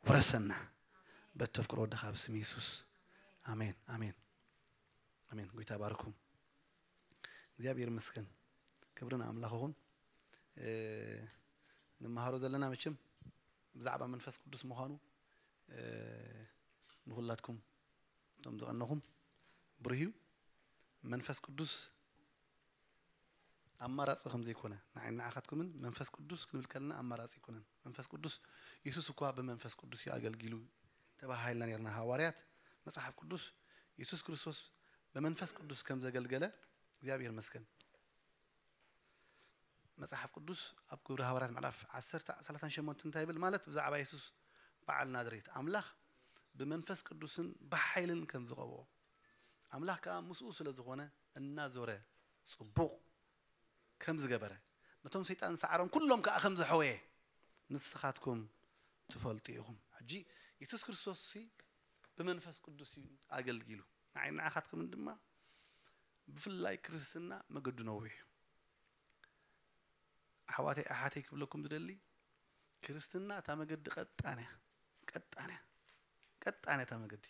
ውረሰና በተፍቅሮ ወድኻ ብስም የሱስ። ኣሜን፣ ኣሜን፣ ኣሜን። ጎይታ ባርኩም። እግዚኣብሔር ይመስገን። ክብሪ ንኣምላኽ ይኹን። እ፣ ንመሃሮ ዘለና መቸም ብዛዕባ መንፈስ ቅዱስ ምዃኑ፣ እ፣ ንኹላትኩም እቶም ዝቐነኹም ብሩህ እዩ። መንፈስ ቅዱስ ኣማራጺ ከም ዘይኮነ ንዓይ ንዓኻትኩምን መንፈስ ቅዱስ ክንብል ከለና ኣማራጺ ኣይኮነን። መንፈስ ቅዱስ የሱስ እኳ ብመንፈስ ቅዱስ እዩ ኣገልጊሉ ተባሃሂልና ነርና። ሃዋርያት መጽሓፍ ቅዱስ የሱስ ክርስቶስ ብመንፈስ ቅዱስ ከም ዘገልገለ እግዚኣብሔር ይመስገን። መጽሓፍ ቅዱስ ኣብ ግብሪ ሃዋርያት ምዕራፍ ዓሰርተ ሰላሳን ሸሞንተን እንታይ ይብል ማለት ብዛዕባ የሱስ በዓል ናዝሬት ኣምላኽ ብመንፈስ ቅዱስን ብሓይልን ከም ዝቐብኦ ኣምላኽ ከኣ ምስኡ ስለ ዝኾነ እናዞረ ጽቡቕ ከም ዝገበረ ነቶም ሰይጣን ዝሰዓሮም ኩሎም ከኣ ከም ዘሕወየ ንስኻትኩም ትፈልጡ ኢኹም። ሕጂ የሱስ ክርስቶስ ሲ ብመንፈስ ቅዱስ እዩ ኣገልጊሉ። ንዓይ ንዓኻትኩምን ድማ ብፍላይ ክርስትና መገዱ ነዊሕ እዩ። ኣሕዋተይ ኣሓተይ ክብለኩም ዝደሊ ክርስትና እታ መገዲ ቀጣን እያ። ቀጣን እያ። ቀጣን እያ እታ መገዲ።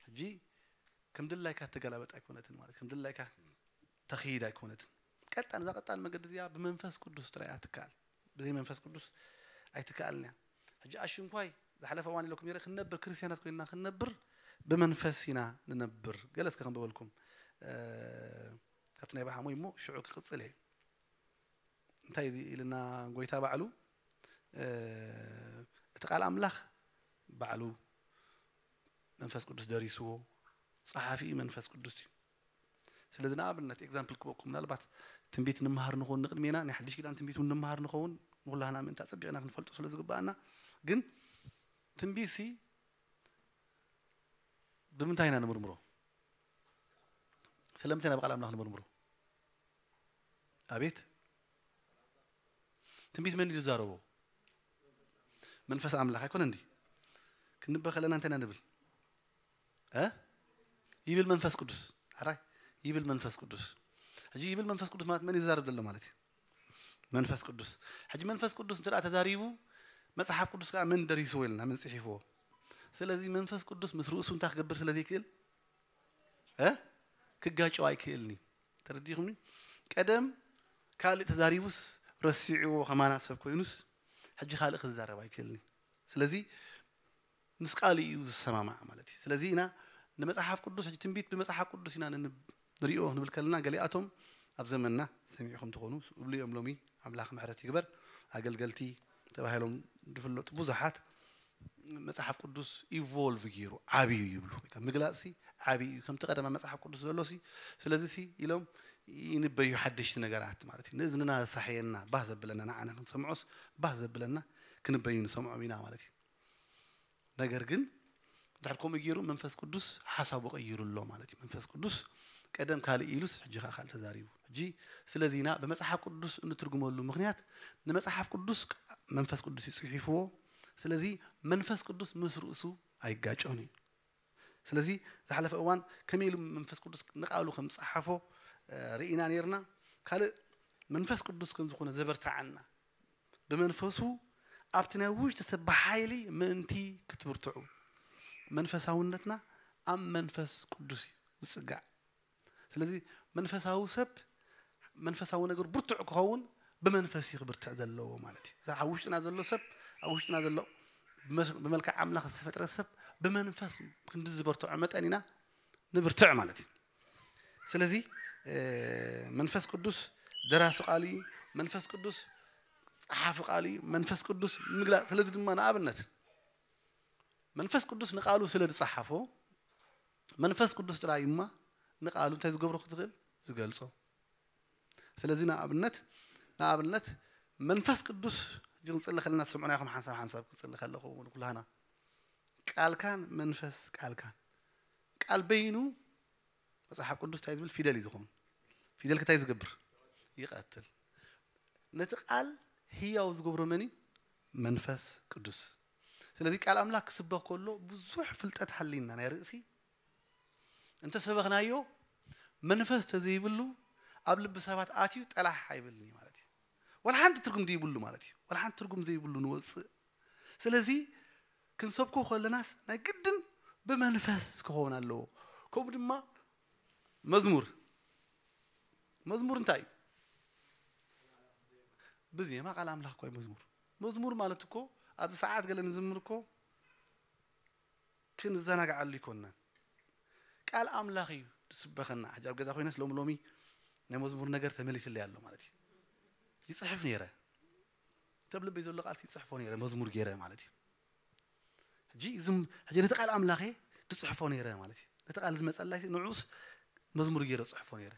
ሕጂ ከም ድላይካ ተገላበጥ ኣይኮነትን ማለት ከም ድላይካ ተኽይድ ኣይኮነትን። ቀጣን እዛ ቀጣን መገዲ እዚኣ ብመንፈስ ቅዱስ ጥራይ እያ ትከኣል። ብዘይ መንፈስ ቅዱስ ኣይትከኣልን እያ። ሕጂ ኣሽንኳይ ዝሓለፈ እዋን ኢለኩም ነረ ክንነብር ክርስቲያናት ኮይንና ክንነብር ብመንፈስ ኢና ንነብር። ገለ እስከ ክንብበልኩም እ፣ ካብቲ ናይ ባሓሞይ እሞ ሽዑ ክቕጽል እየ። እንታይ እዚ ኢልና ጎይታ ባዕሉ እ፣ እቲ ቃል ኣምላኽ ባዕሉ መንፈስ ቅዱስ ደሪስዎ ጸሓፊ መንፈስ ቅዱስ እዩ። ስለዚ ንኣብነት ኤግዛምፕል ክበኩም ምናልባት ትንቢት ንምሃር ንኸውን ንቅድሜና ናይ ሓድሽ ኪዳን ትንቢት እውን ንምሃር ንኸውን ንኩላህና ምእንቲ ኣጸቢቕና ክንፈልጦ ስለ ዝግባኣና። ግን ትንቢት ሲ ብምንታይ ኢና ንምርምሮ? ስለምንታይ ኢና ብቃል ኣምላኽ ንምርምሮ? ኣቤት ትንቢት መን እዩ ዝዛረቦ? መንፈስ ኣምላኽ ኣይኮነ እንዲ? ክንበ ከለና እንታይ ኢና ንብል? እ ይብል መንፈስ ቅዱስ። ኣራይ ይብል መንፈስ ቅዱስ። ሕጂ ይብል መንፈስ ቅዱስ ማለት መን ይዛረብ ዘሎ ማለት እዩ? መንፈስ ቅዱስ። ሕጂ መንፈስ ቅዱስ እንተ ተዛሪቡ መጽሓፍ ቅዱስ ከዓ መን ደሪስዎ ኢልና መን ጽሒፍዎ? ስለዚ መንፈስ ቅዱስ ምስ ርእሱ እንታይ ክገብር ስለ ዘይክእል እ ክጋጨው ኣይክእልኒ። ተረዲኹምኒ? ቀደም ካልእ ተዛሪቡስ ረሲዕዎ ከማና ሰብ ኮይኑስ ሕጂ ካልእ ክዛረብ ኣይክእልኒ። ስለዚ ምስ ቃል እዩ ዝሰማማዕ ማለት እዩ። ስለዚ ኢና ንመጽሓፍ ቅዱስ ሕጂ ትንቢት ብመጽሓፍ ቅዱስ ኢና ንን- ንሪኦ ክንብል ከለና ገሊኣቶም ኣብ ዘመንና ሰሚዕኹም ትኾኑ እብሉ እዮም። ሎሚ ኣምላኽ ምሕረት ይግበር ኣገልገልቲ ተባሂሎም ዝፍለጡ ብዙሓት መጽሓፍ ቅዱስ ኢቮልቭ ገይሩ ዓብዩ ይብሉ። ወይ ከዓ ምግላጽ ሲ ዓብዩ እዩ። ከምቲ ቀደማ መጽሓፍ ቅዱስ ዘሎ ሲ ስለዚ ሲ ኢሎም ይንበዩ ሓደሽቲ ነገራት ማለት እዩ። ንእዝንና ዘሳሕየና ባህ ዘብለና ንዓና ክንሰምዖስ ባህ ዘብለና ክንበዩ ንሰምዖም ኢና ማለት እዩ። ነገር ግን ድሕር ከምኡ ገይሩ መንፈስ ቅዱስ ሓሳቡ ቀይሩ ኣሎ ማለት እዩ። መንፈስ ቅዱስ ቀደም ካልእ ኢሉስ ሕጂ ከዓ ካልእ ተዛሪቡ። ሕጂ ስለዚ ኢና ብመጽሓፍ ቅዱስ እንትርጉመሉ ምክንያት ንመጽሓፍ ቅዱስ መንፈስ ቅዱስ እዩ ጽሒፍዎ። ስለዚ መንፈስ ቅዱስ ምስ ርእሱ ኣይጋጨውን እዩ። ስለዚ ዝሓለፈ እዋን ከመይ ኢሉ መንፈስ ቅዱስ ንቃሉ ከም ዝጸሓፎ እ፣ ርኢና ነርና። ካልእ መንፈስ ቅዱስ ከም ዝኾነ ዘበርታዓና ብመንፈሱ ኣብቲ ናይ ውሽጢ ሰብ ብሓይሊ ምእንቲ ክትብርትዑ መንፈሳውነትና ኣብ መንፈስ ቅዱስ እዩ ዝጽጋዕ። ስለዚ መንፈሳዊ ሰብ መንፈሳዊ ነገር ብርቱዕ ክኸውን ብመንፈስ እዩ ክብርትዕ ዘለዎ ማለት እዩ። እዛ ኣብ ውሽጥና ዘሎ ሰብ ኣብ ውሽጥና ዘሎ ብመስ- ብመልክዕ ኣምላኽ ዝተፈጥረ ሰብ ብመንፈስ ክንዲ ዝበርትዖ መጠን ኢና ንብርትዕ ማለት እዩ። ስለዚ እ፣ መንፈስ ቅዱስ ደራሲ ቃል እዩ። መንፈስ ቅዱስ ጸሓፊ ቃል እዩ። መንፈስ ቅዱስ ምግላጽ ስለዚ ድማ ንኣብነት መንፈስ ቅዱስ ንቃሉ ስለ ዝጸሓፎ መንፈስ ቅዱስ ጥራይ እማ ንቃሉ እንታይ ዝገብሮ ክትኽእል ዝገልጾ። ስለዚ ንኣብነት ንኣብነት መንፈስ ቅዱስ ሕጂ ክንጽሊ ከለና ትሰምዑና ኢኹም። ሓንሳብ ሓንሳብ ክጽሊ ከለኹ እውን ኩላህና ቃልካን መንፈስ ቃልካን ቃል በይኑ መጽሓፍ ቅዱስ እንታይ ዝብል ፊደል እዩ ዝኾኑ። ፊደል ክታይ ዝገብር ይቐትል። ነቲ ቃል ህያው ዝገብሮ መን እዩ? መንፈስ ቅዱስ። ስለዚ ቃል ኣምላኽ ክስበኽ ከሎ ብዙሕ ፍልጠት ሃሊና ናይ ርእሲ እንተሰበኽናዮ መንፈስ ተዘይብሉ ኣብ ልቢ ሰባት ኣትዩ ጠላሕ ኣይብልን እዩ ማለት እዩ። ወላ ሓንቲ ትርጉም ዘይብሉ ማለት እዩ። ወላ ሓንቲ ትርጉም ዘይብሉ ንወፅእ። ስለዚ ክንሰብኮ ከለናስ ናይ ግድን ብመንፈስ ክኸውን ኣለዎ። ከምኡ ድማ መዝሙር፣ መዝሙር እንታይ እዩ? ብዜማ ቃል ኣምላኽ እኮ እዩ መዝሙር። መዝሙር ማለት እኮ ኣብዚ ሰዓት ገለ ንዝምር እኮ ክንዘናግዓሉ ይኮንናን። ቃል ኣምላኽ እዩ ዝስበኸና። ሕጂ ኣብ ገዛ ኮይነስ ሎሚ ሎሚ ናይ መዝሙር ነገር ተመሊስለይ ኣሎ ማለት እዩ። ይጽሕፍ ነይረ፣ ተብ ልበይ ዘሎ ቃልሲ ይጽሕፎ ነይረ፣ መዝሙር ገይረ ማለት እዩ። ሕጂ ዝም ሕጂ ነቲ ቃል ኣምላኸ ዝጽሕፎ ነይረ ማለት እዩ። ነቲ ቃል ዝመጸላይ ንዑስ መዝሙር ገይረ ጽሕፎ ነይረ።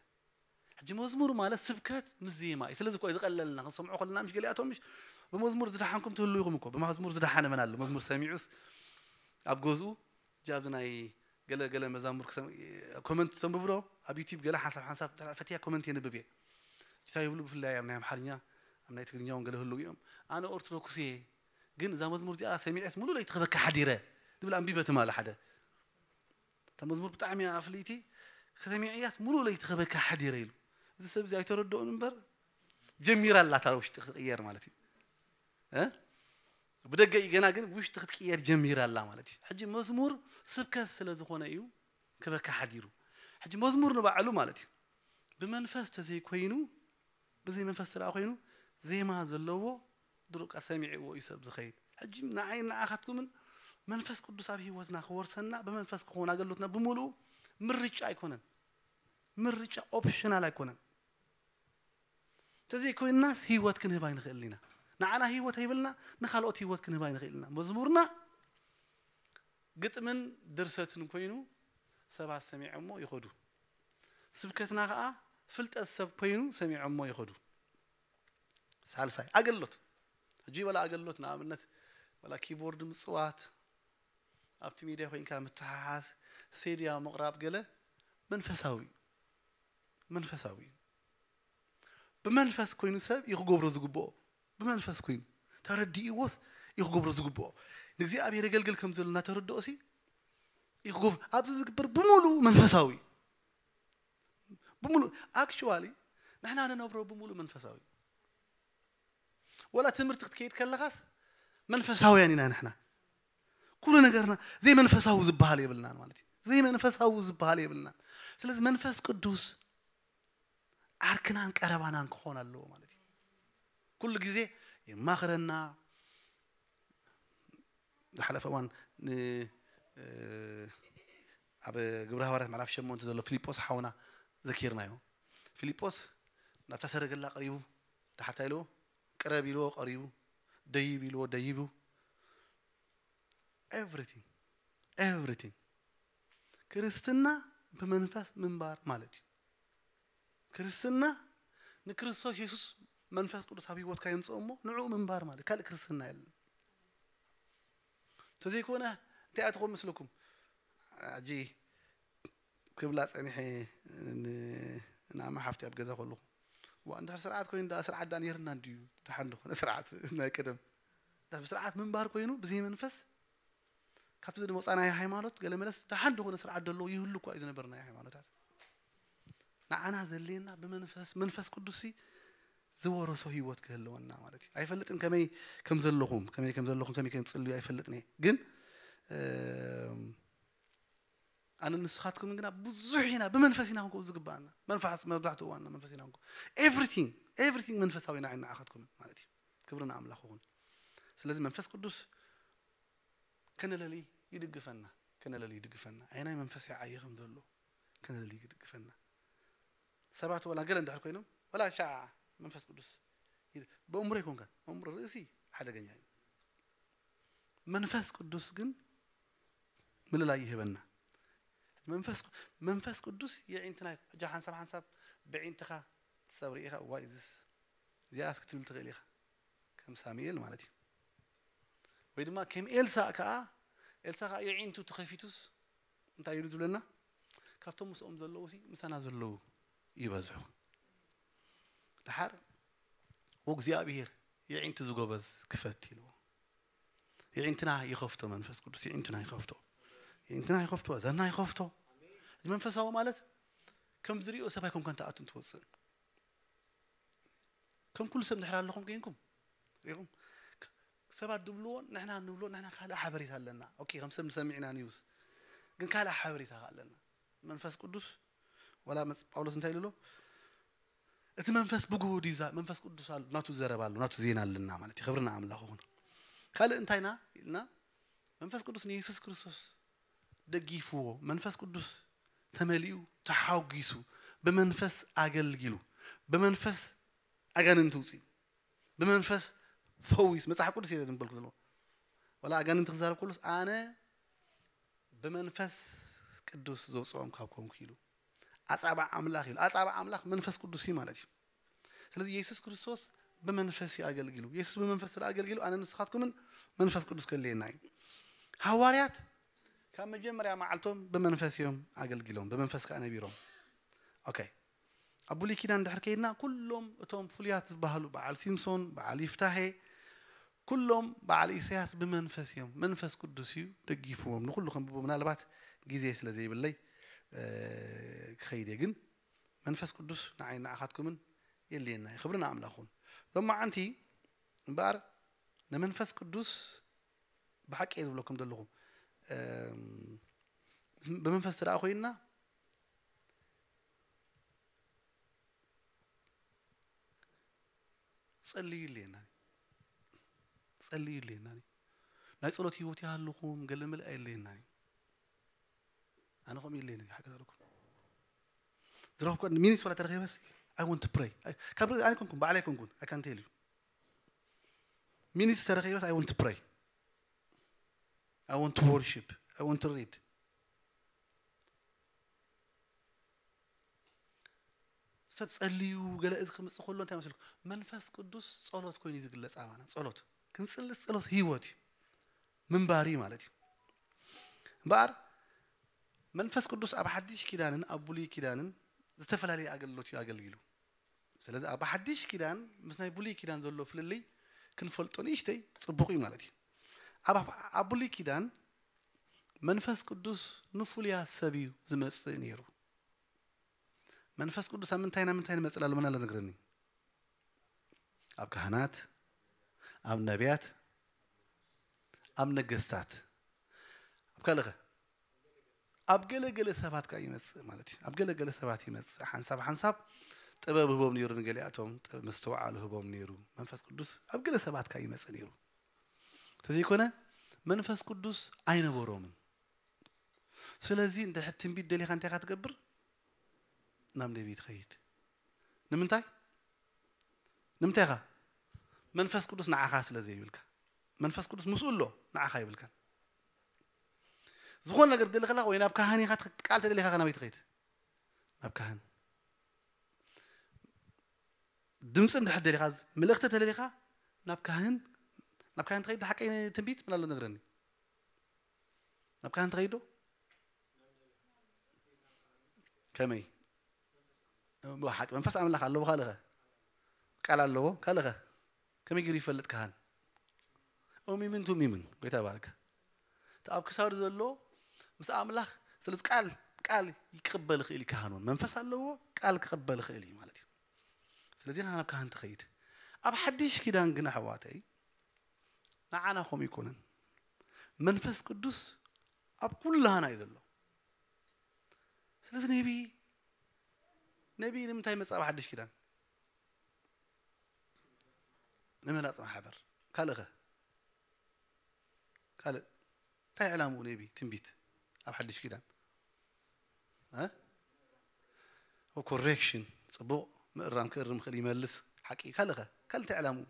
ሕጂ መዝሙር ማለት ስብከት ምስ ዜማ እዩ። ስለዚ እኮ እዩ ዝቐለልና፣ ክንሰምዖ ከለና ምሽ ገሊኣቶም ምሽ ብመዝሙር ዝደሓንኩም ትህሉ ኢኹም እኮ። ብመዝሙር ዝደሓነ መን ኣሎ? መዝሙር ሰሚዑስ ኣብ ገዝኡ፣ ሕጂ ኣብዚ ናይ ገለ ገለ መዛሙር ክሰም-፣ ኮመንት ተንብቡ ዶ? ኣብ ዩቲዩብ ገለ ሓንሳብ ሓንሳብ ፈትያ ኮመንት የንብብ እየ። እንታይ ይብሉ? ብፍላይ ኣብ ናይ ኣምሓርኛ፣ ኣብ ናይ ትግርኛ እውን ገለ ህልው እዮም። ኣነ ኦርቶዶክስ እየ፣ ግን እዛ መዝሙር እዚኣ ሰሚዐስ ሙሉእ ለይቲ ክበካ ሓዲረ፣ ዝብል ኣንቢበ ትማሊ ሓደ። እታ መዝሙር ብጣዕሚ እያ ኣፍልይቲ፣ ከሰሚዐያስ ሙሉእ ለይቲ ክበካ ሓዲረ ኢሉ። እዚ ሰብ እዚ ኣይተረድኦን እምበር፣ ጀሚራ ኣላ እታ ውሽጢ ክትቅየር ማለት እዩ። እ? ብደገ እዩ ገና፣ ግን ውሽጢ ክትቅየር ጀሚራ ኣላ ማለት እዩ። ሕጂ መዝሙር ስብከት ስለ ዝኾነ እዩ ክበካ ሓዲሩ። ሕጂ መዝሙር ንባዕሉ ማለት እዩ ብመንፈስ ተዘይኮይኑ፣ ብዘይ መንፈስ ተደኣ ኮይኑ ዜማ ዘለዎ ድሩቃ ሰሚዕዎ እዩ ሰብ ዝኸይድ። ሕጂ ንዓይ ንዓኻትኩምን መንፈስ ቅዱስ ኣብ ህይወትና ክወርሰና ብመንፈስ ክኾን ኣገልግሎትና ብምሉኡ ምርጫ ኣይኮነን። ምርጫ ኦፕሽናል ኣይኮነን። ተዘይኮይንናስ ህይወት ክንህብ ኣይንኽእልን ኢና። ንዓና ህይወት ኣይብልና፣ ንኻልኦት ህይወት ክንህብ ኣይንኽእል ኢና። መዝሙርና ግጥምን ድርሰትን ኮይኑ ሰባት ሰሚዖሞ ይኸዱ። ስብከትና ኸዓ ፍልጠት ሰብ ኮይኑ ሰሚዖሞ ይኸዱ። ሳልሳይ ኣገልግሎት። ሕጂ ወላ ኣገልግሎት ንኣብነት ወላ ኪቦርድ ምጽዋት፣ ኣብቲ ሚድያ ኮይንካ ምትሓሓዝ፣ ሴድያ ምቕራብ ገለ መንፈሳዊ እዩ። መንፈሳዊ እዩ። ብመንፈስ ኮይኑ ሰብ እዩ ክገብሮ ዝግብኦ። ብመንፈስ ኮይኑ ተረዲእዎስ እዩ ክገብሮ ዝግብኦ። ንእግዚኣብሔር የገልግል ከም ዘሎ እናተረድኦሲ እዩ ክገብሮ። ኣብዚ ዝግበር ብምሉእ መንፈሳዊ እዩ። ብምሉእ፣ ኣክቹዋሊ ንሕና ንነብሮ ብምሉእ መንፈሳዊ እዩ። ወላ ትምህርቲ ክትከይድ ከለኻስ መንፈሳውያን ኢና ንሕና። ኩሉ ነገርና ዘይመንፈሳዊ ዝበሃል የብልናን ማለት እዩ። ዘይመንፈሳዊ ዝበሃል የብልናን። ስለዚ መንፈስ ቅዱስ ዓርክናን ቀረባናን ክኾን ኣለዎ ማለት እዩ። ኩሉ ግዜ የማኽረና። ዝሓለፈ እዋን ን-፣ እ፣ ኣብ ግብረ ሃዋርያት ምዕራፍ ሸሞንተ ዘሎ ፊልጶስ ሓውና ዘኪርናዮ። ፊልጶስ ናብታ ሰረገላ ቀሪቡ፣ ደሓር እንታይ ኢልዎ? ቅረብ ኢልዎ ቀሪቡ፣ ደይብ ኢልዎ ደይቡ። ኤቭሪቲንግ፣ ኤቭሪቲንግ። ክርስትና ብመንፈስ ምንባር ማለት እዩ። ክርስትና ንክርስቶስ የሱስ መንፈስ ቅዱስ ኣብ ህይወትካ የምፅኦ እሞ ንዕኡ ምንባር ማለት ካልእ ክርስትና የለን። እንተዘይኮነ እንታይ እያ ትኾን ምስልኩም? ሕጂ ክብላ ጸኒሐ ን-፣ ንኣማ ሓፍቲ ኣብ ገዛ ከለኹ። ዋ፣ እንድሕር ስርዓት ኮይኑ ደኣ ስርዓት ደኣ ነይርና እንድዩ፣ ደሓን ዝኾነ ስርዓት ናይ ቀደም። እንድሕር ብስርዓት ምንባር ኮይኑ ብዘይ መንፈስ፣ ካብቲ ዝመጻናዮ ሃይማኖት ገለ መለስ ደሓን ዝኾነ ስርዓት ደለዎ ይህሉ እኳ እዩ ዝነበርናዮ ሃይማኖታት። ንዓና ዘድልየና ብመንፈስ፣ መንፈስ ቅዱስ ሲ ዝወረሶ ህይወት ክህልወና ማለት እዩ። ኣይፈልጥን ከመይ ከም ዘለኹም፣ ከመይ ከም ዘለኹም፣ ከመይ ከም ትጽልዩ ኣይፈልጥን እየ። ግን፣ እም፣ ኣነ ንስኻትኩምን ግና ብዙሕ ኢና፣ ብመንፈስ ኢና ክንከውን ዝግባኣና። መንፈስ መብዛሕትኡ እዋን መንፈስ ኢና ክንከውን። ኤቭሪቲንግ፣ ኤቭሪቲንግ መንፈሳዊ ኢና ንዓኻትኩም ማለት እዩ። ክብሪ ንኣምላኽ ይኹን። ስለዚ መንፈስ ቅዱስ ከነለሊ ይድግፈና፣ ከነለሊ ይድግፈና። ኣየናይ መንፈስ ይዓዪ ከም ዘሎ ከነለሊ ይድግፈና። ሰባት ወላ ገለ እንድሕር ኮይኖም፣ ወላ ሻዓ መንፈስ ቅዱስ ይድ-፣ በእምሮ ይኮንካ፣ በእምሮ ርእሲ ሓደገኛ እዩ። መንፈስ ቅዱስ ግን ምልላይ ይህበና። መንፈስ፣ መንፈስ ቅዱስ የዒንትና እዩ። ሕጂ ሓንሳብ ሓንሳብ ብዒንትኻ ትሰብ ርኢኻ፣ "ዋይ፣ እዚስ፣ እዚኣስ" ክትብል ትኽእል ኢኻ። ከም ሳሙኤል ማለት እዩ። ወይ ድማ ከም ኤልሳእ ከኣ፣ ኤልሳእ ከኣ የዒንቱ ተኸፊቱስ እንታይ ኢሉ ዝብለና? "ካብቶም ምስኦም ዘለዉ ሲ ምሳና ዘለዉ ይበዝሑ። ደሓር ወእግዚኣብሔር የዒንቲ ዝጎበዝ ክፈት" ኢልዎ። የዒንትና ይኸፍቶ መንፈስ ቅዱስ፣ የዒንትና ይኸፍቶ። የዒንትና ይኸፍቶ፣ እዘና ይኸፍቶ። እዚ መንፈሳዊ ማለት ከም ዝሪኦ ሰብ ኣይኮንካን ትኣቱን ትወፅእን። ከም ኩሉ ሰብ እንድሕር ኣለኹም ኮይንኩም፣ ሪኢኹም፣ ከ-፣ ሰባት ዝብልዎ ንሕና ንብሎ፣ ንሕና ካልእ ሓበሬታ ኣለና። ኦኬ፣ ከም ሰብ ንሰሚዕ ኢና ኒውስ፣ ግን ካልእ ሓበሬታ ኣለና። መንፈስ ቅዱስ፣ ወላ መጽ- ጳውሎስ እንታይ ኢሉ ኣሎ? እቲ መንፈስ ብግሁድ እዩ ዛ- መንፈስ ቅዱስ ኣሎ፣ ናቱ ዘረባ ኣሎ፣ ናቱ ዜና ኣለና ማለት እዩ። ክብርና ኣምላኽ ይኹን። ካልእ እንታይና ኢልና? መንፈስ ቅዱስ ንየሱስ ክርስቶስ ደጊፍዎ፣ መንፈስ ቅዱስ ተመሊኡ፣ ተሓጒሱ፣ ብመንፈስ ኣገልጊሉ፣ ብመንፈስ ኣጋንንቲ ውፅኡ፣ ብመንፈስ ፈዊስ። መጽሓፍ ቅዱስ እየ ዝንበልኩ ዘለዎ። ወላ ኣጋንንቲ ክዛረብ ከሎስ፣ ኣነ ብመንፈስ ቅዱስ ዘውፅኦም ካብ ኮንኩ ኢሉ። ኣጻብዕ ኣምላኽ ኢሉ። ኣጻብዕ ኣምላኽ መንፈስ ቅዱስ እዩ ማለት እዩ። ስለዚ የሱስ ክርስቶስ ብመንፈስ እዩ ኣገልጊሉ። የሱስ ብመንፈስ ስለ ኣገልጊሉ፣ ኣነ ንስኻትኩምን መንፈስ ቅዱስ ከልየና እዩ። ሃዋርያት ካብ መጀመርያ መዓልቶም ብመንፈስ እዮም ኣገልጊሎም፣ ብመንፈስ ከኣ ነቢሮም። ኦኬ፣ ኣብ ብሉይ ኪዳን ድሕር ከይድና፣ ኩሎም እቶም ፍሉያት ዝበሃሉ፣ በዓል ሲምሶን፣ በዓል ይፍታሄ፣ ኩሎም በዓል ኢሳያስ ብመንፈስ እዮም። መንፈስ ቅዱስ እዩ ደጊፍዎም። ንኩሉ ከንብቦ ምናልባት ግዜ ስለ ዘይብለይ፣ እ፣ ክኸይድ እየ። ግን መንፈስ ቅዱስ ንዓይ ንዓኻትኩምን የድልየና እዩ። ክብሪ ንኣምላኽ ይኹን። ሎማዓንቲ እምበኣር ንመንፈስ ቅዱስ ብሓቂ እየ ዝብለኩም ዘለኹ። እም፣ ብመንፈስ ተደኣ ኮይንና፣ ጸልዩ የድልየና እዩ። ጸልዩ የድልየና እዩ። ናይ ጸሎት ህይወት ይሃልኹም፣ ገለ ምልእ ኣየድልየና እዩ። ኣነ ከምኡ የድልየኒ፣ ሓቂ ዘረኩም። ዝረኽብኩ ሚኒት ወላ ተረኺበስ፣ I want to pray። ኣይ፣ ካብ ርእሲ ኣይኮንኩን፣ ባዕላይ ኣይኮንኩን፣ I can tell you። ሚኒት ተረኺበስ፣ I want to pray። I want to worship። I want to read። ሰብ ጸልዩ፣ ገለ እዚ ክምጽእ ከሎ እንታይ መስልኩ? መንፈስ ቅዱስ ጸሎት ኮይኑ እዩ ዝግለጽ ኣባና። ጸሎት። ክንጽሊ ጸሎት ህይወት እዩ። ምንባር እዩ ማለት እዩ። እምበኣር መንፈስ ቅዱስ ኣብ ሓድሽ ኪዳንን ኣብ ብሉይ ኪዳንን ዝተፈላለየ ኣገልግሎት እዩ ኣገልጊሉ። ስለዚ ኣብ ሓድሽ ኪዳን ምስ ናይ ብሉይ ኪዳን ዘሎ ፍልልይ ክንፈልጦ ንእሽተይ ጽቡቕ እዩ ማለት እዩ። ኣብ፣ ኣብ ብሉይ ኪዳን መንፈስ ቅዱስ ንፍሉያት ሰብ እዩ ዝመጽእ ነይሩ። መንፈስ ቅዱስ ኣብ ምንታይ፣ ናብ ምንታይ ንመጽእ ኣሎ? መን ኣሎ ዝነግረኒ? ኣብ ካህናት፣ ኣብ ነቢያት፣ ኣብ ነገስታት፣ ኣብ ካልእ ኸ? ኣብ ገለ ገለ ሰባት ከኣ ይመጽእ ማለት እዩ። ኣብ ገለ ገለ ሰባት ይመጽእ። ሓንሳብ ሓንሳብ ጥበብ ህቦም ነይሩ ንገሊኣቶም፣ ጥበብ መስተውዓሊ ህቦም ነይሩ። መንፈስ ቅዱስ ኣብ ገለ ሰባት ከኣ ይመጽእ ነይሩ። እንተዘይኮነ መንፈስ ቅዱስ ኣይነበሮምን። ስለዚ እንድሕር ትንቢት ደሊኻ እንታይ ኢኻ ትገብር? ናብ ነቢይ ትኸይድ። ንምንታይ? ንምንታይ ኢኻ? መንፈስ ቅዱስ ንዓኻ ስለ ዘይብልካ። መንፈስ ቅዱስ ምስኡ ኣሎ፣ ንዓኻ ይብልካን። ዝኾነ ነገር ትደሊ ከለኻ ወይ ናብ ካህን ኢኻ ትኸ-፣ ቃል ተደሊኻ ናበይ ትኸይድ? ናብ ካህን። ድምፂ እንድሕር ደሊኻ፣ ዝ-፣ መልእኽቲ ተደሊኻ ናብ ካህን፣ ናብ ካህን ትኸይድ። ሓቀይ ትንቢት ምን ኣሎ ነግረኒ። ናብ ካህን ትኸይድ ዶ? ከመይ? ብሓቂ መንፈስ ኣምላኽ ኣለዎ። ካልእኸ? ቃል ኣለዎ። ካልእኸ? ከመይ ገይሩ ይፈልጥ ካህን? ኡሚምን ቱሚምን። ጎይታ ይባርክ። እቲ ኣብ ክሳዱ ዘሎ ምስ ኣምላኽ፣ ስለዚ ቃል፣ ቃል ይቅበል ይኽእል እዩ ካህን እውን። መንፈስ ኣለዎ፣ ቃል ክቅበል ይኽእል እዩ ማለት እዩ። ስለዚ ንሕና ናብ ካህን ትኸይድ። ኣብ ሓድሽ ኪዳን ግን ኣሕዋተይ፣ ንዓና ከምኡ ኣይኮነን። መንፈስ ቅዱስ ኣብ ኩላህና እዩ ዘሎ። ስለዚ ነቢ፣ ነቢ ንምንታይ መጽእ ኣብ ሓድሽ ኪዳን? ንምህናጽ ማሕበር። ካልእኸ? ካልእ? እንታይ ዕላምኡ ነቢ ትንቢት ኣብ ሓድሽ ኪዳን? እ? ኮሬክሽን፣ ጽቡቕ ምእራም ክእርም ክእል ይመልስ፣ ሓቂ። ካልእኸ? ካልእ እንታይ ዕላምኡ?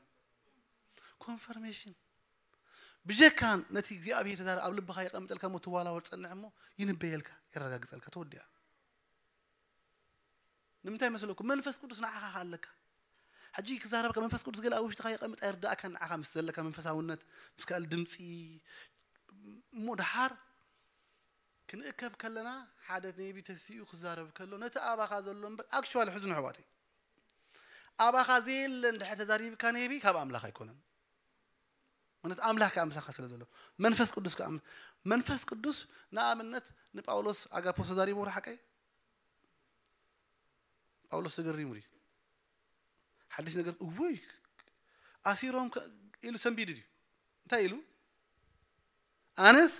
ኮንፈርሜሽን። ብጀካ ነቲ እግዚኣብሔር ተዛረብ ኣብ ልብኻ የቐምጠልካ እሞ ትዋላወል ጸንሕ እሞ ይንበየልካ፣ የረጋግጸልካ፣ ተወዲኣ። ንምንታይ መስለኩም? መንፈስ ቅዱስ ንዓኻ ከኣ ኣለካ። ሕጂ ክዛረበካ መንፈስ ቅዱስ ገለ ኣብ ውሽጥኻ የቐምጥ ኣይርዳእካን፣ ንዓኻ ምስ ዘለካ መንፈሳውነት፣ ምስ ካልእ ድምጺ። እሞ ደሓር ክንእከብ ከለና ሓደ ነቢ ተሲኡ ክዛረብ ከሎ ነቲ ኣባኻ ዘሎ እምበር፣ ኣክቹዋሊ ሕዝኑ ኣሕዋተይ፣ ኣባኻ ዘየለ እንድሕር ተዛሪብካ ነቢ ካብ ኣምላኽ ኣይኮነን። ማለት ኣምላኽ ከኣ ምሳኻ ስለ ዘሎ፣ መንፈስ ቅዱስ ከኣ፣ መንፈስ ቅዱስ ንኣብነት ንጳውሎስ ኣጋፖስ ተዛሪብዎ ዶ ሓቀይ? ጳውሎስ ተገሪሙ ድዩ? ሓድሽ ነገር፣ እውይ፣ ኣሲሮም ከ-፣ ኢሉ ሰንቢዱ ድዩ? እንታይ ኢሉ? ኣነስ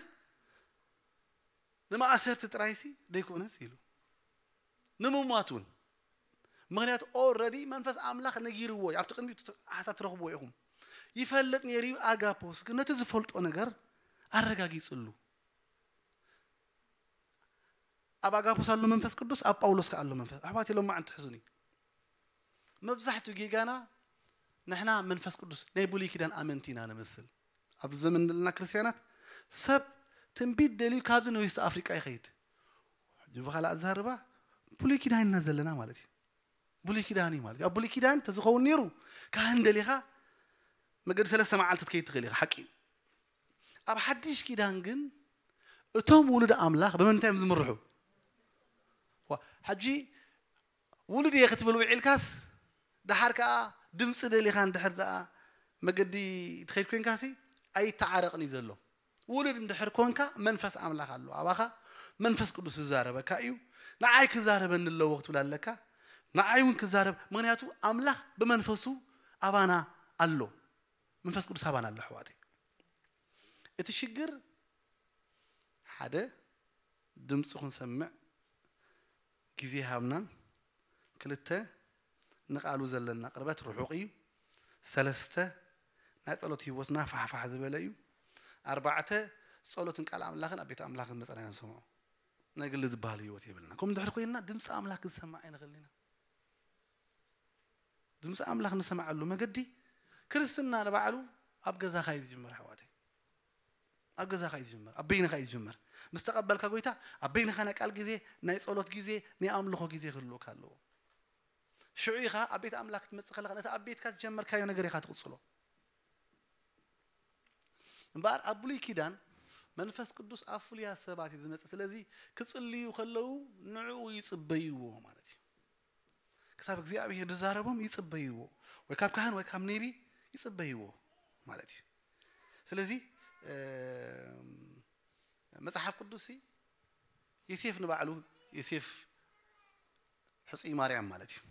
ንማእሰርቲ ጥራይሲ ደይኮነስ ኢሉ፣ ንምሟት እውን። ምክንያቱ ኦረዲ መንፈስ ኣምላኽ ነጊርዎ እዩ። ኣብቲ ቅድሚኡ ሓሳብ ትረኽብዎ ኢኹም። ይፈልጥ ነይሩ እዩ። ኣጋፖስ ግን ነቲ ዝፈልጦ ነገር ኣረጋጊጽሉ። ኣብ ኣጋፖስ ኣሎ መንፈስ ቅዱስ፣ ኣብ ጳውሎስ ከ ኣሎ መንፈስ። ኣሕዋት የሎም ማዕንቲ ሕዙኒ። መብዛሕትኡ ጌጋና ንሕና መንፈስ ቅዱስ ናይ ብሉይ ኪዳን ኣመንቲ ኢና ንመስል። ኣብዚ ዘመን ዘለና ክርስትያናት ሰብ ትንቢት ደልዩ ካብዚ ንዌስት ኣፍሪቃ ይኸይድ። ሕጂ ብኻልእ ኣዛርባ ብሉይ ኪዳን ኢና ዘለና ማለት እዩ። ብሉይ ኪዳን እዩ ማለት እዩ። ኣብ ብሉይ ኪዳን ተዝኸውን ነይሩ ካህን ደሊኻ መገዲ ሰለስተ መዓልቲ ትከይድ ትኽእል ኢኻ፣ ሓቂ እዩ። ኣብ ሓድሽ ኪዳን ግን እቶም ውሉድ ኣምላኽ ብመንታይ እዮም ዝምርሑ? ዋ፣ ሕጂ ውሉድ እየ ክትብል ውዒልካስ፣ ደሓር ከኣ ድምፂ ደሊኻ እንድሕር ደኣ መገዲ ትኸይድ ኮይንካሲ ኣይተዓረቕን እዩ ዘሎ። ውሉድ እንድሕር ኮንካ መንፈስ ኣምላኽ ኣሎ ኣባኻ። መንፈስ ቅዱስ ዝዛረበካ እዩ። ንዓይ ክዛረበኒ ኣለዎ ክትብል ኣለካ። ንዓይ እውን ክዛረብ፣ ምክንያቱ ኣምላኽ ብመንፈሱ ኣባና ኣሎ። መንፈስ ቅዱስ ኣባና ኣሎ ኣሕዋተይ። እቲ ሽግር ሓደ ድምፁ ክንሰምዕ ግዜ ሃብናን፣ ክልተ ንቃሉ ዘለና ቅርበት ርሑቕ እዩ፣ ሰለስተ ናይ ጸሎት ህይወትና ፋሕፋሕ ዝበለ እዩ፣ ኣርባዕተ ጸሎትን ቃል ኣምላኽን ኣብ ቤት ኣምላኽን መጸና ኢና ንሰምዖ። ናይ ግሊ ዝበሃል ህይወት የብልና። ከምኡ እንድሕር ኮይንና ድምፂ ኣምላኽ ክንሰምዕ ኣይንኽእልን ኢና። ድምፂ ኣምላኽ ንሰምዓሉ መገዲ ክርስትና ንባዕሉ ኣብ ገዛኻ እዩ ዝጅምር ኣሕዋተይ። ኣብ ገዛኻ እዩ ዝጅምር፣ ኣብ በይንኻ እዩ ዝጅምር። ምስ ተቐበልካ ጎይታ ኣብ በይንኻ ናይ ቃል ግዜ፣ ናይ ጸሎት ግዜ፣ ናይ ኣምልኾ ግዜ ክህልወካ ኣለዎ። ሽዑ ኢኻ ኣብ ቤት ኣምላኽ ክትመጽእ ከለኻ ነቲ ኣብ ቤትካ ዝጀመርካዮ ነገር ኢኻ ትቕጽሎ። እምበኣር ኣብ ብሉይ ኪዳን መንፈስ ቅዱስ ኣብ ፍሉያት ሰባት እዩ ዝመጽእ። ስለዚ ክጽልዩ ከለዉ ንዕኡ ይጽበይዎ ማለት እዩ። ክሳብ እግዚኣብሔር ዝዛረቦም ይጽበይዎ፣ ወይ ካብ ካህን ወይ ካብ ነቢ ይጽበይዎ ማለት እዩ። ስለዚ መጽሓፍ ቅዱስ ዮሴፍ ንባዕሉ፣ ዮሴፍ ሕፁይ ማርያም ማለት እዩ፣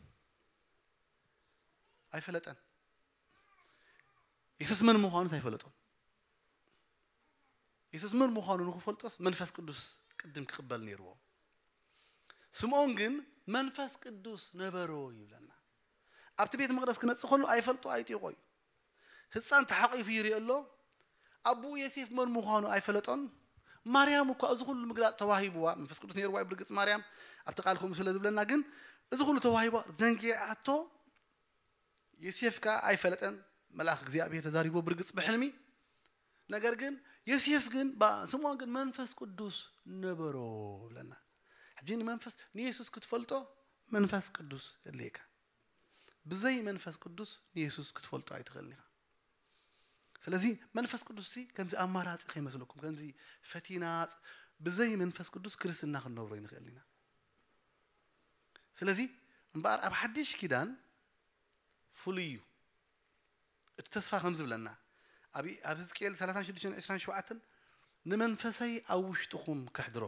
ኣይፈለጠን። የሱስ መን ምዃኑስ ኣይፈለጦን። የሱስ መን ምዃኑ ንክፈልጦስ መንፈስ ቅዱስ ቅድም ክቕበል ነይርዎ። ስምዖን ግን መንፈስ ቅዱስ ነበሮ ይብለና። ኣብቲ ቤት መቕደስ ክነጽእ ከሎ ኣይፈልጦ ኣይጢቖ እዩ። ህፃን ተሓቂፉ ይሪኦ ኣሎ። ኣቦኡ ዮሴፍ መን ምዃኑ ኣይፈለጦን። ማርያም እኳ እዚ ኩሉ ምግላፅ ተዋሂብዋ፣ መንፈስ ቅዱስ ነይርዋ እዩ ብርግፅ ማርያም፣ ኣብቲ ቃል ከምኡ ስለ ዝብለና፣ ግን እዚ ኩሉ ተዋሂብዋ ዘንጊዓቶ። ዮሴፍ ከኣ ኣይፈለጠን። መልኣኽ እግዚኣብሔር ተዛሪቦ ብርግፅ ብሕልሚ። ነገር ግን ዮሴፍ ግን፣ ስምዖን ግን መንፈስ ቅዱስ ነበሮ ይብለና። ሕጂ ንመንፈስ ንየሱስ ክትፈልጦ መንፈስ ቅዱስ የድልየካ። ብዘይ መንፈስ ቅዱስ ንየሱስ ክትፈልጦ ኣይትኽእልን ኢኻ። ስለዚ መንፈስ ቅዱስ ሲ ከምዚ ኣማራጺ ከይመስለኩም፣ ከምዚ ፈቲናጽ፣ ብዘይ መንፈስ ቅዱስ ክርስትና ክንነብሮ ይንኽእል ኢና። ስለዚ እምበኣር ኣብ ሓድሽ ኪዳን ፍሉይ እዩ። እቲ ተስፋ ከም ዝብለና ኣብ ኣብ ሕዝቅኤል ሰላሳን ሽዱሽተን ዕስራን ሸውዓተን፣ ንመንፈሰይ ኣብ ውሽጥኹም ከሕድሮ፣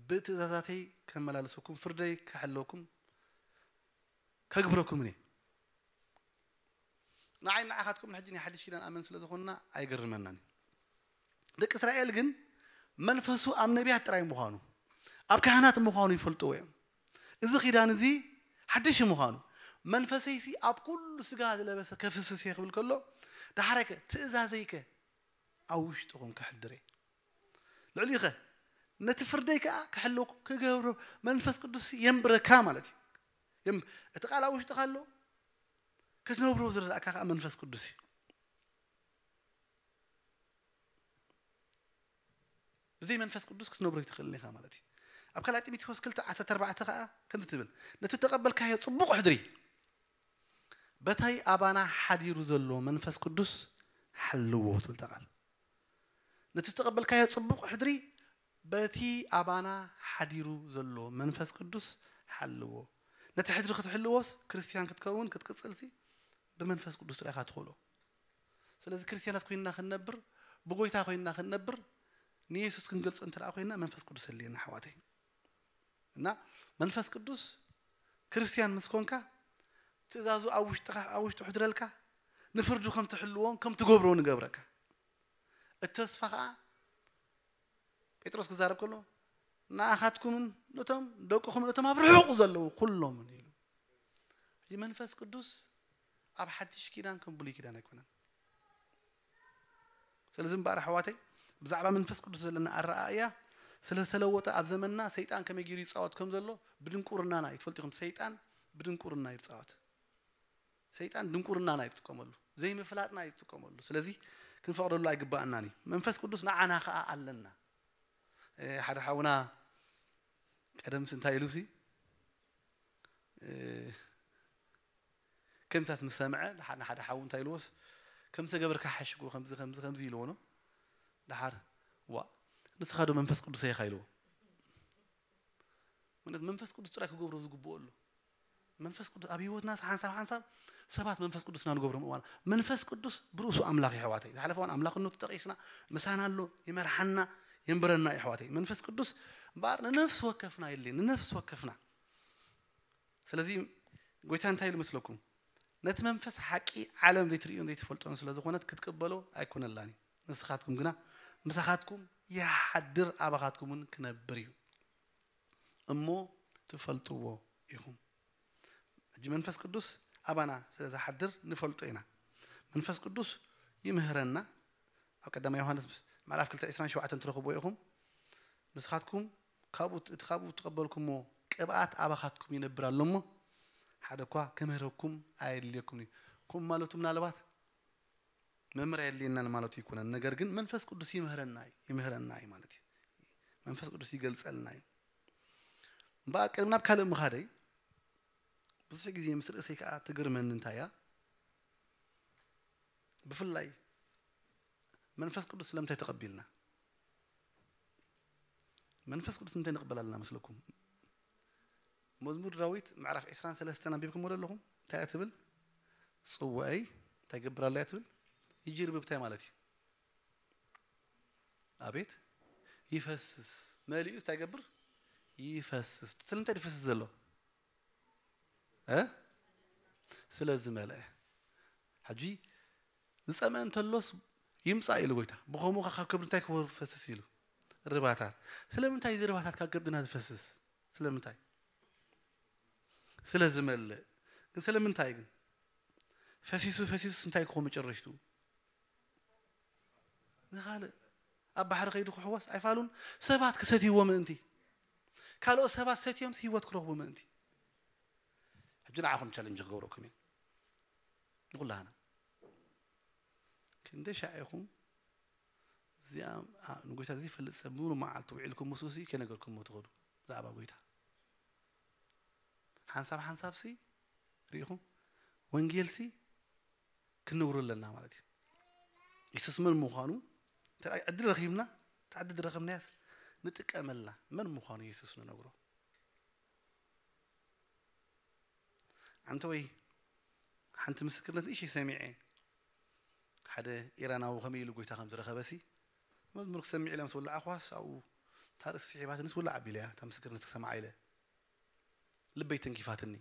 ብትእዛዛተይ ከመላልሰኩም፣ ፍርደይ ከሕለኩም፣ ከግብረኩምን እየ። ንዓይ ንዓኻትኩም ሕጂ ናይ ሓድሽ ኪዳን ኣመን ስለ ዝኾንና ኣይገርመናን እዩ። ደቂ እስራኤል ግን መንፈሱ ኣብ ነቢያት ጥራይ ምዃኑ፣ ኣብ ካህናት ምዃኑ ይፈልጥዎ እዮም። እዚ ኪዳን እዚ ሓድሽ ምዃኑ፣ መንፈሰይሲ ኣብ ኩሉ ስጋ ዝለበሰ ከፍስስ እየ ክብል ከሎ፣ ዳሕራይከ ትእዛዘይከ ኣብ ውሽጥኹም ከሕድር እየ። ልዕሊኸ ነቲ ፍርደይ ከኣ ክሕለኩም ክገብሮ መንፈስ ቅዱስ የንብረካ ማለት እዩ። የም-፣ እቲ ቃል ኣብ ውሽጥኻ ኣሎ፣ ክትነብሮ ዝረዳእካ ከኣ መንፈስ ቅዱስ እዩ። ብዘይ መንፈስ ቅዱስ ክትነብሮ ኣይትኽእልን ኢኻ ማለት እዩ። ኣብ ካልኣይ ጢሞቴዎስ ክልተ ዓሰርተ ኣርባዕተ ከኣ ከምዚ ትብል፣ ነቲ ተቐበልካዮ ጽቡቕ ሕድሪ በታይ ኣባና ሓዲሩ ዘሎ መንፈስ ቅዱስ ሓልዎ ትብል እታ ቃል። ነቲ ዝተቐበልካዮ ጽቡቕ ሕድሪ በቲ ኣባና ሓዲሩ ዘሎ መንፈስ ቅዱስ ሓልዎ። ነቲ ሕድሪ ክትሕልዎስ ክርስትያን ክትከውን ክትቅጽልሲ ብመንፈስ ቅዱስ ጥራይ ኢኻ ትኽእሎ። ስለዚ ክርስትያናት ኮይንና ክንነብር፣ ብጎይታ ኮይንና ክንነብር፣ ንየሱስ ክንገልጾ እንተ ደኣ ኮይንና መንፈስ ቅዱስ የድልየና ኣሕዋተይ። እና መንፈስ ቅዱስ ክርስትያን ምስ ኮንካ ትእዛዙ ኣብ ውሽጥኻ፣ ኣብ ውሽጡ ክሕድረልካ፣ ንፍርዱ ከም ትሕልዎን ከም ትገብሮን ይገብረካ። እቲ ተስፋ ከዓ ጴጥሮስ ክዛረብ ከሎ ንኣኻትኩምን ነቶም ደቅኹምን ነቶም ኣብ ርሑቕ ዘለዉ ኩሎምን ኢሉ። እዚ መንፈስ ቅዱስ ኣብ ሓድሽ ኪዳን ከም ብሉይ ኪዳን ኣይኮነን። ስለዚ እምበኣር ኣሕዋተይ ብዛዕባ መንፈስ ቅዱስ ዘለና ኣረኣእያ ስለ ዝተለወጠ ኣብ ዘመንና ሰይጣን ከመይ ገይሩ ይፃወት ከም ዘሎ ብድንቁርናና እዩ። ትፈልጡ ኢኹም፣ ሰይጣን ብድንቁርና ይፃወት። ሰይጣን ድንቁርናና እዩ ዝጥቀመሉ፣ ዘይምፍላጥና እዩ ዝጥቀመሉ። ስለዚ ክንፈቕደሉ ኣይግባኣናን እዩ። መንፈስ ቅዱስ ንዓና ከዓ ኣለና። ሓደ ሓውና ቀደምሲ እንታይ ኢሉሲ ከምታት ምስ ሰምዐ ንሓ- ንሓደ ሓው እንታይ ኢልዎስ፣ ከምዚ ተገበርካ ሓሽጎ ከምዚ ከምዚ ከምዚ ኢልዎ ነው። ደሓር ዋ ንስኻ ዶ መንፈስ ቅዱስ ኢኻ ኢልዎ። ምክንያቱ መንፈስ ቅዱስ ጥራይ ክገብሮ ዝግብኦ ኣሎ። መንፈስ ቅዱስ ኣብ ህይወትና ሓንሳብ ሓንሳብ ሰባት መንፈስ ቅዱስና ንገብሮም እዋን መንፈስ ቅዱስ ብርእሱ ኣምላኽ የሕዋተይ ዝሓለፈ እዋን ኣምላኽነቱ ጠቂስና ምሳና ኣሎ፣ ይመርሓና፣ የንብረና የሕዋተይ። መንፈስ ቅዱስ እምበኣር ንነፍሲ ወከፍና የለን፣ ንነፍሲ ወከፍና። ስለዚ ጎይታ እንታይ ኢሉ መስለኩም? ነቲ መንፈስ ሓቂ ዓለም ዘይትርእዮን ዘይትፈልጦን ስለ ዝኾነት ክትቅበሎ ኣይኮነላን እዩ። ንስኻትኩም ግና ምሳኻትኩም ይሓድር ኣባኻትኩም እውን ክነብር እዩ እሞ ትፈልጥዎ ኢኹም። ሕጂ መንፈስ ቅዱስ ኣባና ስለ ዝሓድር ንፈልጦ ኢና። መንፈስ ቅዱስ ይምህረና። ኣብ ቀዳማይ ዮሃንስ ምዕራፍ ክልተ ዕስራን ሸውዓተን ትረኽብዎ ኢኹም። ንስኻትኩም ካብኡ እቲ ካብኡ እተቐበልኩሞ ቅብኣት ኣባኻትኩም ይነብር ኣሎ እሞ ሓደ እኳ ክምህረኩም ኣየድልየኩምን እዩ። ከምኡ ማለቱ ምናልባት መምህር ኣየድልየናን ማለቱ ኣይኮነን። ነገር ግን መንፈስ ቅዱስ ይምህረና እዩ፣ ይምህረና እዩ ማለት እዩ። መንፈስ ቅዱስ ይገልጸልና እዩ። እምበኣር ቅድሚ ናብ ካልእ ምኻደይ ብዙሕ ግዜ ምስ ርእሰይ ከዓ ትግርመኒ እንታይ እያ? ብፍላይ መንፈስ ቅዱስ ስለምንታይ ተቐቢልና? መንፈስ ቅዱስ እንታይ ንቕበል ኣለና መስለኩም? መዝሙር ዳዊት ምዕራፍ ዕስራን ሰለስተን ኣንቢብኩምዎ ዶ ኣለኹም? እንታይ እያ ትብል? ጽዋኣይ እንታይ ይገብር ኣሎ እያ ትብል? ይጅርብብ። እንታይ ማለት እዩ? ኣቤት ይፈስስ። መሊኡ እንታይ ይገብር? ይፈስስ። ስለምንታይ ይፈስስ ዘሎ? እ? ስለ ዝመልአ። ሕጂ ዝጸምአ እንተሎስ ይምጻእ ኢሉ ጎይታ። ብኸምኡ ካብ ከብዲ እንታይ ክፈስስ ኢሉ? ርባታት። ስለምንታይ እዚ ርባታት ካብ ከብድና ዝፈስስ? ስለምንታይ? ስለ ዝመልእ። ግን ስለምንታይ ግን? ፈሲሱ ፈሲሱስ እንታይ ክኾን መጨረሽትኡ? ንኻልእ ኣብ ባሕሪ ከይዱ ክሕወስ ኣይፋሉን። ሰባት ክሰትይዎ ምእንቲ፣ ካልኦት ሰባት ሰትዮምስ ህይወት ክረኽቡ ምእንቲ። ሕጂ ንዓኹም ቻለንጅ ክገብረኩም እየ ንኹላህና። ክንደይ ሻዕ ኢኹም እዚኣ ንጎይታ ዘይፈልጥ ሰብ ሙሉ መዓልቲ ውዒልኩም ምስኡሲ ከይነገርኩሞ ትኸዱ ብዛዕባ ጎይታ? ሓንሳብ ሓንሳብሲ ርኢኹም ወንጌልሲ ክንነግሮ ኣለና ማለት እዩ። የሱስ መን ምዃኑ ዕድል ረኺብና፣ ዕድል ረኸብናያስ ንጥቀመላ። መን ምዃኑ የሱስ ንነግሮ። ኣንተ ወይ ሓንቲ ምስክርነት ንእሽተይ ሰሚዐ፣ ሓደ ኢራናዊ ከመይ ኢሉ ጎይታ ከም ዝረኸበሲ መዝሙር ክሰምዕ ኢለ ምስ ወላዕኳስ ኣብኡ እታ ርእሲ ስሒባትንስ ውላዕ ኣቢለያ እታ ምስክርነት ክሰምዓ ኢለ ልበይ ተንኪፋትኒ።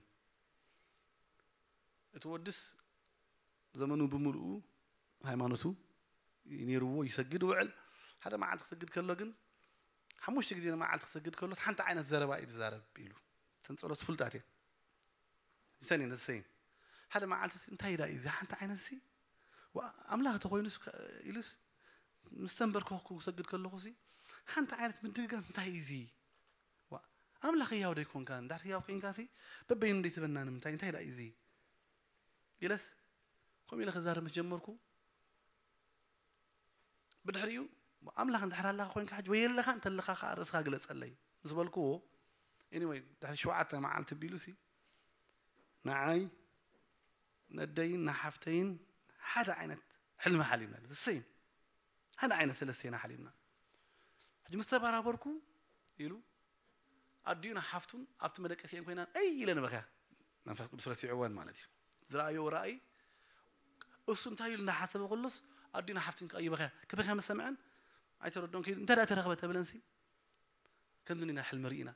እቲ ወድስ ዘመኑ ብምልኡ ሃይማኖቱ ነይርዎ ይሰግድ ውዕል። ሓደ መዓልቲ ክሰግድ ከሎ ግን ሓሙሽተ ግዜ ንመዓልቲ ክሰግድ ከሎስ ሓንቲ ዓይነት ዘረባ እዩ ዝዛረብ ኢሉ። እተን ጸሎት ፍሉጣት እየን። ይሰኒ ነሰይን ሓደ መዓልቲ እዚ እንታይ ኢዳ እዩ እዚ ሓንቲ ዓይነት እዚ ኣምላኽ ተኮይኑስ ኢሉስ ምስ ተንበርከኽኩ ክሰግድ ከለኹ ሲ ሓንቲ ዓይነት ምድግጋም እንታይ እዩ እዚ ኣምላኽ ህያው ዶ ይኮንካ? እንድሕር ህያው ኮንካ ሲ በበይኑ እንዴትበና ንምንታይ እንታይ ዳ እዩ እዚ ኢለስ ከምኡ ኢለ ክዛረብ ምስ ጀመርኩ ብድሕሪኡ ኣምላኽ እንድሕር ኣለኻ ኮይንካ ሕጂ ወይ የለኻ እንተለኻ ከዓ ርእስኻ ግለጸለይ ምስ በልክዎ anyway ድሕሪ ሸውዓተ መዓልቲ ቢሉ ሲ ንዓይ ነደይን ንሓፍተይን ሓደ ዓይነት ሕልሚ ሓሊምና ዝሰይም ሓደ ዓይነት ሰለስተና ሓሊምና ሕጂ ምስ ተበራበርኩ ኢሉ ኣዲኡን ሓፍቱን ኣብቲ መደቀሲአን ኮይና እይ ኢለን በክያ መንፈስ ቅዱስ ረሲዕወን ማለት እዩ ዝረኣዮ ራእይ እሱ እንታይ ኢሉ እናሓሰበ ከሎስ ኣዲኡን ሓፍቱን ከዓ ይበክያ ክበክያ ምስ ሰምዐን ኣይተረድኦን ከይዱ እንታይ ደኣ ተረኽበ ተብለንሲ ከምዚ ኢና ሕልሚ ርኢና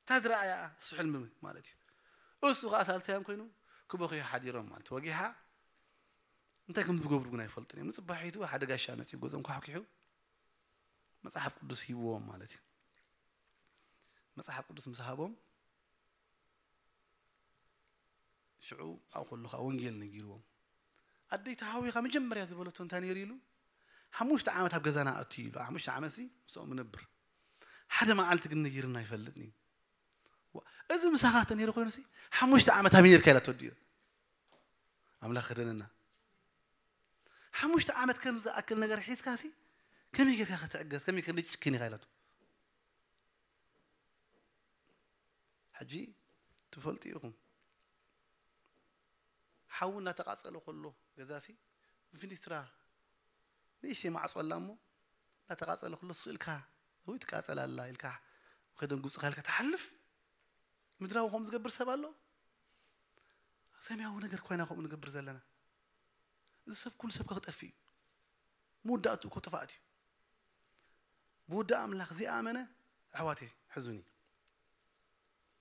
እታ ዝረኣያ እሱ ሕልሚ ማለት እዩ እሱ ከዓ ሳልሳያን ኮይኑ ክበኽዩ ሓዲሮም ማለት ወጊሓ እንታይ ከም ዝገብሩ ግን ኣይፈልጥን እዮም ንፅባሒቱ ሓደ ጋሻ መፂኡ ገዞም ኳሕኪሑ መጽሓፍ ቅዱስ ሂብዎም ማለት እዩ። መጽሓፍ ቅዱስ ምስ ሃቦም ሽዑ ኣብኡ ከሎ ከዓ ወንጌል ነጊርዎም። ኣደይ ተሃዊኻ መጀመርያ ዝበለቶ እንታይ ነይሩ ኢሉ? ሓሙሽተ ዓመት ኣብ ገዛና ኣቱ ኢሉ። ሓሙሽተ ዓመት ሲ ምስኦም ንነብር። ሓደ መዓልቲ ግን ነጊርና ኣይፈልጥን እዩ። ዋ፣ እዚ ምሳኻ ተነይሩ ኮይኑ ሲ ሓሙሽተ ዓመት ኣበይ ነርካ ኢላቶ ድዮ? ኣምላኽ ክደነና። ሓሙሽተ ዓመት ከም ዝኣክል ነገር ሒዝካ ሲ ከመይ ጌርካ ክትዕገዝ፣ ከመይ ክንጭክን ኢኻ ኢላቶ። ሕጂ ትፈልጡ ኢኹም። ሓዊ እናተቃጸለ ከሎ ገዛሲ ብፊኒስትራ ንእሽተይ ማዕጾ ኣላ እሞ እናተቃጸለ ከሎ ስእልካ ወይ ትቃጸል ኣላ ኢልካ ከደንጉጽኻ ኢልካ ትሓልፍ። ምድራዊ ከምኡ ዝገብር ሰብ ኣሎ? ሰማያዊ ነገር ኮይና ከምኡ ንገብር ዘለና። እዚ ሰብ ኩሉ ሰብ ክጠፍእ እዩ። መወዳእቱ እኮ ጥፋእት እዩ። ብወዲ ኣምላኽ ዘይኣመነ ኣሕዋተይ ሕዙኒ።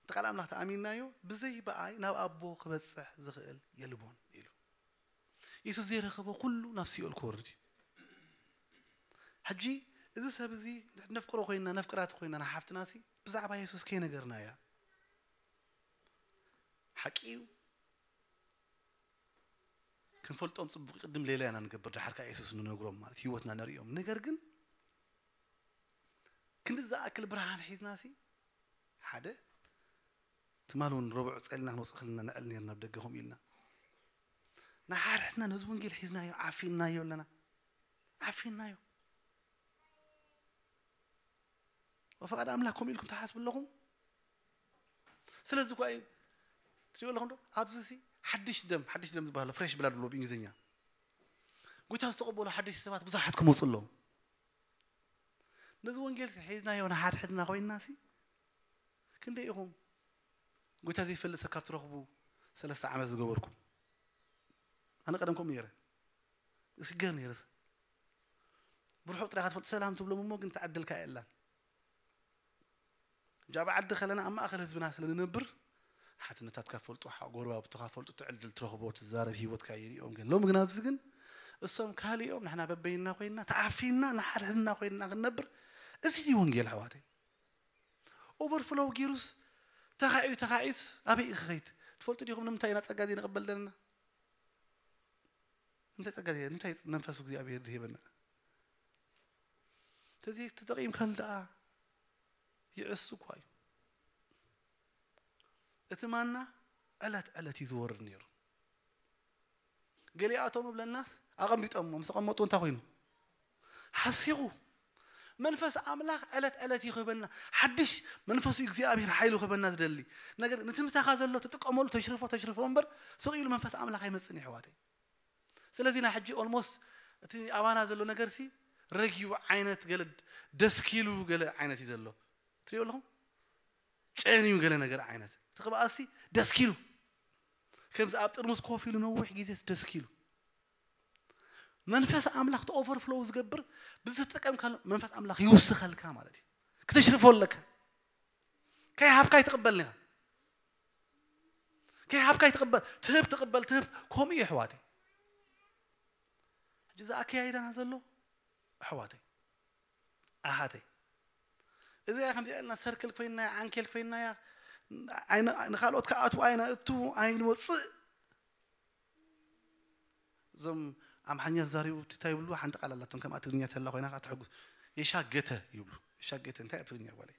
እቲ ቃል ኣምላኽ ተኣሚንናዮ ብዘይ ብኣይ ናብ ኣቦ ክበጽሕ ዝኽእል የልቦን ኢሉ። የሱስ ዘይረኸቦ ኩሉ ናብ ሲኦል ክወርድ እዩ። ሕጂ እዚ ሰብ እዚ ነፍቅሮ ኮይና ነፍቅራት ኮይና ንሓፍትና ሲ ብዛዕባ የሱስ ከይነገርናያ ሓቂ እዩ። ክንፈልጦም ጽቡቅ ቅድም ሌላ ኢና ንገብር፣ ድሓር ከኣ የሱስ ንነግሮም ማለት ህይወትና ነርእዮም። ነገር ግን ክንዲ ዝኣክል ብርሃን ሒዝና ሲ ሓደ ትማል እውን ረቡዕ ጸልና ክንወጽእ ከለና ንዕል ነርና ብደገ ከምኡ ኢልና ንሓድሕድና ነዚ ወንጌል ሒዝናዮ ዓፊንናዮ ኣለና። ዓፊንናዮ። ወፈቃድ ኣምላኽ ከምኡ ኢልኩም ትሓስቡ ኣለኹም? ስለዚ እኳ እዩ ትሪኦ ኣለኹም ዶ ኣብዚ ሲ ሓድሽ ደም ሓድሽ ደም ዝበሃሎ ፍሬሽ ብላድ ብሎ ብእንግሊዝኛ ጎይታ ዝተቐበሉ ሓደሽቲ ሰባት ብዙሓት ክመፁ ኣለዎም። ነዚ ወንጌል ሒዝናዮ ንሓድሕድና ኮይንና ሲ ክንደይ ኢኹም ጎይታ ዘይፈልጥ ሰብ ካብ ትረኽቡ ሰለስተ ዓመት ዝገበርኩም? ኣነ ቀደም ከምኡ ነይረ። እስገር ነይረ። ብርሑቕ ጥራይ ክትፈልጥ ሰላም ትብሎም እሞ ግን ተዓደልካ የላን። እንጂ ኣብ ዓዲ ከለና ኣብ ማእከል ህዝብና ስለ ንነብር ሓትነታትካ ፈልጡ፣ ጎረባብትኻ ፈልጡ፣ ትዕድል ትረኽቦ፣ ትዛረብ፣ ህይወትካ ይሪኦም። ግን ሎሚ ግን ኣብዚ ግን እሶም ካሊኦም ንሕና በበይና ኮይንና ተዓፊንና ንሓድሕድና ኮይንና ክንነብር እዚ እዩ ወንጌል ኣሕዋተይ። ኦቨርፍሎው ጊሩስ ተኻዒዩ ተኻዒዩስ ኣበይ እዩ ክኸይድ? ትፈልጡ ዲኹም ንምንታይ ኢና ጸጋ ዘይንቕበል ዘለና? እንታይ ጸጋ ዜ እንታይ መንፈሱ እግዚኣብሔር ዝሂበና? ተዚ ተጠቂምካሉ ደኣ ይዕሱ እኳ እዩ። እቲ ማና ዕለት ዕለት እዩ ዝወርድ ነይሩ። ገሊኣቶም እብለናስ ኣቐሚጦሞ ምስ ኣቐመጡ እንታይ ኮይኑ ሓሲኹ። መንፈስ ኣምላኽ ዕለት ዕለት እዩ ክህበና። ሓድሽ መንፈሱ እግዚኣብሔር ሓይሉ ክህበና ዝደሊ ነገር ነቲ ምሳኻ ዘሎ ትጥቀመሉ ተሽርፎ ተሽርፎ እምበር ስቕ ኢሉ መንፈስ ኣምላኽ ኣይመጽን ይሕዋተይ። ስለዚ ና ሕጂ ኦልሞስት እቲ ኣባና ዘሎ ነገር ሲ ረጊቡ ዓይነት ገለ ደስኪሉ ገለ ዓይነት እዩ ዘሎ። ትሪኦ ኣለኹም ጨንዩ ገለ ነገር ዓይነት እቲ ቅብኣሲ ደስኪሉ ከምዚ ኣብ ጥርሙስ ኮፍ ኢሉ ነዊሕ ግዜስ ደስኪሉ መንፈስ ኣምላኽ ተኦቨርፍሎው ዝገብር ብዝተጠቀምካሉ መንፈስ ኣምላኽ ይውስኸልካ ማለት እዩ። ክትሽርፎ ኣለካ። ከይሃብካ ይትቕበል ኒኻ። ከይሃብካ ይትቕበል ትህብ ትቕበል ትህብ ከምኡ እዩ ኣሕዋተይ። ሕጂ እዚ ኣከያይዳና ዘሎ ኣሕዋተይ ኣሓተይ እዚኣ ከምዚኣ ኢልና ሰርክል ኮይናያ ዓንኬል ኮይናያ ንካልኦት ከኣትዉ ኣይነእቱ ኣይንወፅእ። እዞም ኣምሓርኛ ዝዛረቡ እንታይ ይብሉ ሓንቲ ቃል ኣላቶም ከምኣ ትግርኛ ተላ ኮይና ከዓ ትሕጉስ የሻገተ ይብሉ። የሻገተ እንታይ ኣብ ትግርኛ ጓለይ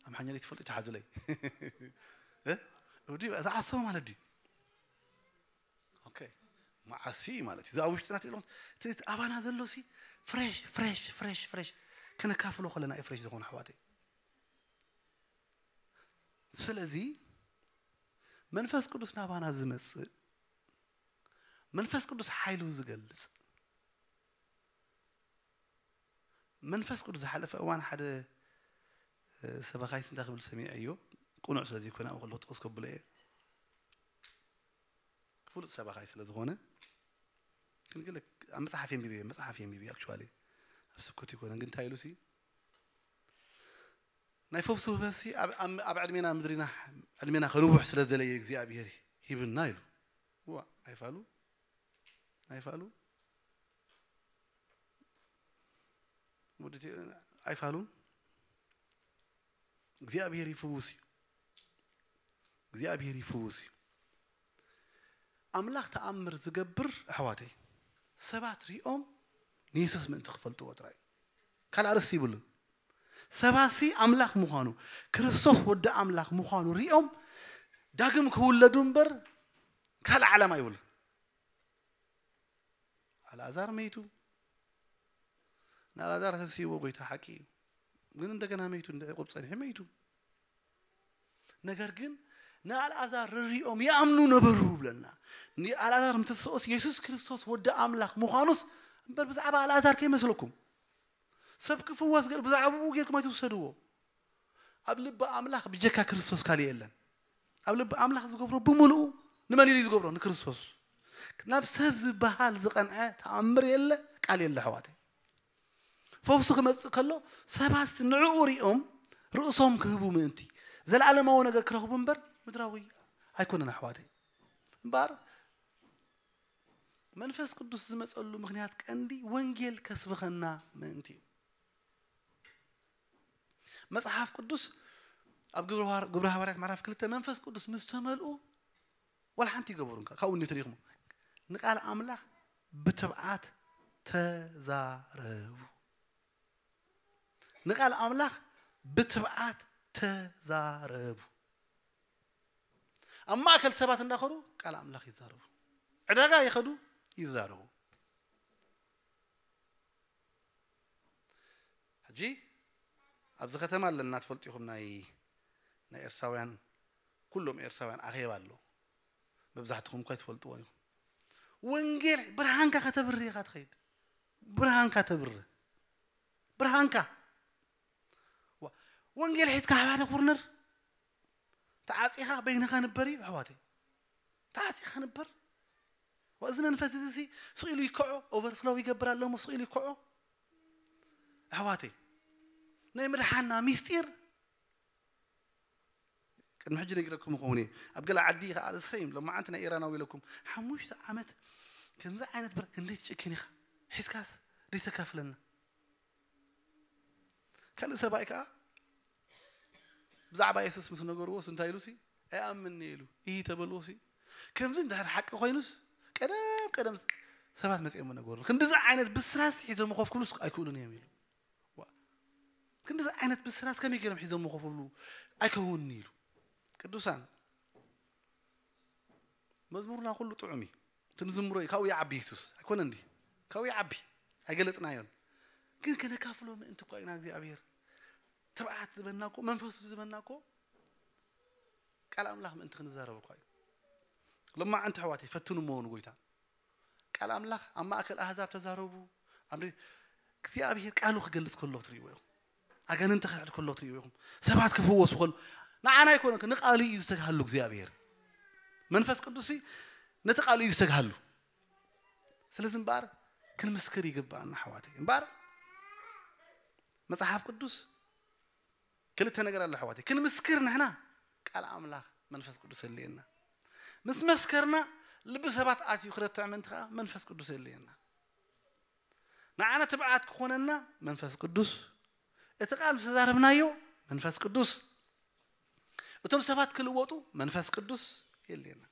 ኣምሓርኛ ትፈልጡ ተሓዙለይ ዝዓሰቡ ማለት ድዩ? ኦኬ መዓሲ ማለት እዩ። እዚ ኣብ ውሽጥና ትብሎም እቲ ኣባና ዘሎ ሲ ፍሬሽ ፍሬሽ ፍሬሽ ፍሬሽ ክነካፍሎ ከለና እዩ ፍሬሽ ዝኾነ ኣሕዋተይ። ስለዚ መንፈስ ቅዱስ ናባና ዝመጽእ መንፈስ ቅዱስ ሓይሉ ዝገልጽ መንፈስ ቅዱስ ዝሓለፈ እዋን ሓደ ሰበኻይ ስንታ ክብል ሰሚዐዮ ቅኑዕ ስለ ዘይኮነ ኣብኡ ከለኹ ጥቕስ ከብሎ እየ። ፍሉጥ ሰባኻይ ስለ ዝኾነ ግን ገለ ኣብ መጽሓፍ የንቢበ መጽሓፍ የንቢበ ኣክቹዋሊ ኣብ ስብከት ይኮነ ግን እንታይ ኢሉ ሲ ናይ ፈውሲ ውህበትሲ ኣብ ዕድሜና ምድሪና ዕድሜና ከንውሕ ስለ ዝደለየ እግዚኣብሔር ሂብና ኢሉ። ዋ ኣይፋሉ ኣይፋሉ ወዲ ኣይፋሉን እግዚኣብሔር ይፍውስ እዩ እግዚኣብሔር ይፍውስ እዩ ኣምላኽ ተኣምር ዝገብር ኣሕዋተይ ሰባት ሪኦም ንየሱስ ምእንቲ ክፈልጥዎ ጥራይ ካልእ ኣርእስቲ ይብሉን ሰባሲ ኣምላኽ ምዃኑ ክርስቶስ ወዲ ኣምላኽ ምዃኑ ሪኦም ዳግም ክውለዱ እምበር ካልእ ዓላማ ይብሉን ኣልኣዛር መይቱ ንኣልኣዛር ተስይዎ ጎይታ ሓቂ እዩ ግን እንደገና መይቱ እንድዒ ቁብ ጸኒሑ መይቱ ነገር ግን ንኣልኣዛር ርሪኦም ይኣምኑ ነበሩ ብለና ንኣልኣዛር ምትስኦስ የሱስ ክርስቶስ ወዲ ኣምላኽ ምዃኑስ እምበር ብዛዕባ ኣልኣዛር ከይመስለኩም ሰብ ክፍወስ ገል ብዛዕባኡ ጌርኩም ኣይትውሰድዎ ኣብ ልቢ ኣምላኽ ብጀካ ክርስቶስ ካልእ የለን ኣብ ልቢ ኣምላኽ ዝገብሮ ብምልኡ ንመን ኢሉ ዝገብሮ ንክርስቶስ ናብ ሰብ ዝበሃል ዝቐንዐ ተኣምር የለ ቃል የለ ኣሕዋተይ ፈውሲ ክመጽእ ከሎ ሰባት ንዕኡ ሪኦም ርእሶም ክህቡ ምእንቲ ዘለዓለማዊ ነገር ክረኽቡ እምበር ምድራዊ ኣይኮነን ኣሕዋተይ እምበኣር መንፈስ ቅዱስ ዝመጸሉ ምኽንያት ቀንዲ ወንጌል ከስብኸና ምእንቲ እዩ መጽሓፍ ቅዱስ ኣብ ግብረ ሃዋርያት ምዕራፍ ክልተ መንፈስ ቅዱስ ምስ ተመልኡ ዋላ ሓንቲ ይገበሩ ካብኡ እንዲ ተሪኽሞ ንቃል ኣምላኽ ብትብዓት ተዛረቡ ንቃል ኣምላኽ ብትብዓት ተዛረቡ ኣብ ማእከል ሰባት እንዳኸዱ ቃል ኣምላኽ ይዛረቡ ዕዳጋ ይኸዱ ይዛረቡ ሕጂ ኣብዚ ከተማ ኣለና ትፈልጡ ኢኹም ናይ ናይ ኤርትራውያን ኩሎም ኤርትራውያን ኣኼባ ኣሎ መብዛሕትኹም እኳ ትፈልጥዎን ኢኹም ወንጌል ብርሃንካ ከተብርህ ኢኻ ትኸይድ ብርሃንካ ተብርህ ብርሃንካ ወንጌል ሒዝካ ሓደ ኩርነር ተዓፂኻ በይንኻ ንበር እዩ ኣሕዋተይ ተዓፂኻ ንበር እዚ መንፈስ እዚ ስኢሉ ይከዖ ኦቨርፍሎው ይገብር ኣለሞ ስኢሉ ይከዖ ኣሕዋተይ ናይ ምድሓና ሚስጢር ቅድሚ ሕጂ ነጊረኩም ይኸውን እየ ኣብ ገለ ዓዲ ከዓ ዝሰይም ሎማዓንቲ ናይ ኢራናዊ ኢለኩም ሓሙሽተ ዓመት ከምዚ ዓይነት ብር ክንደይ ትጭክን ኢኻ ሒዝካስ ደይተካፍለና ካልእ ሰብኣይ ከዓ ብዛዕባ የሱስ ምስ ነገርዎስ እንታይ ኢሉሲ ኣይኣምንኒ ኢሉ ይህ ተበልዎሲ ከምዚ እንድሕር ሓቂ ኮይኑስ ቀደም ቀደም ሰባት መፂኦም ነገሩ ክንዲዚ ዓይነት ብስራት ሒዞም ኮፍ ክብሉስ ኣይክእሉን እዮም ኢሉ ክንዲዚ ዓይነት ብስራት ከመይ ገይሮም ሒዞም ኮፍ ብሉ ኣይከውንኒ ኢሉ ቅዱሳን መዝሙርና ኩሉ ጥዑም እዩ ትንዝምሮ እዩ ካብኡ ይዓቢ የሱስ ኣይኮነ እንዲ ካብኡ ይዓቢ ኣይገለፅናዮን ግን ከነካፍሎ ምእንቲ እኳ ኢና እግዚኣብሔር ትብዓት ዝበና እኮ መንፈሱ ዝበና እኮ ቃል ኣምላኽ ምእንቲ ክንዛረብ እኳ እዩ ሎማዓንቲ ኣሕዋተይ ፈትንሞ ንጎይታ ቃል ኣምላኽ ኣብ ማእከል ኣህዛብ ተዛረቡ ኣብ እግዚኣብሔር ቃሉ ክገልጽ ከሎ ትርእይዎ ኢኹም ኣጋንንቲ ክሕድ ከሎ ትርእይዎ ኢኹም ሰባት ክፍወሱ ከሎ ንዓና ኣይኮነ ንቃሉ እዩ ዝተግሃሉ እግዚኣብሔር መንፈስ ቅዱስ ነቲ ቃሉ እዩ ዝተግሃሉ ስለዚ እምበኣር ክንምስክር ይግባኣና ኣሕዋተይ እምበኣር መጽሓፍ ቅዱስ ክልተ ነገር ኣሎ ኣሕዋተይ ክንምስክር ንሕና ቃል ኣምላኽ መንፈስ ቅዱስ የድልየና ምስ መስከርና ልቢ ሰባት ኣትዩ ክረትዕ ምእንቲ ከዓ መንፈስ ቅዱስ የድልየና ንዓና ትብዓት ክኾነና መንፈስ ቅዱስ እቲ ቃል ምስ ተዛረብናዮ መንፈስ ቅዱስ እቶም ሰባት ክልወጡ መንፈስ ቅዱስ የድልየና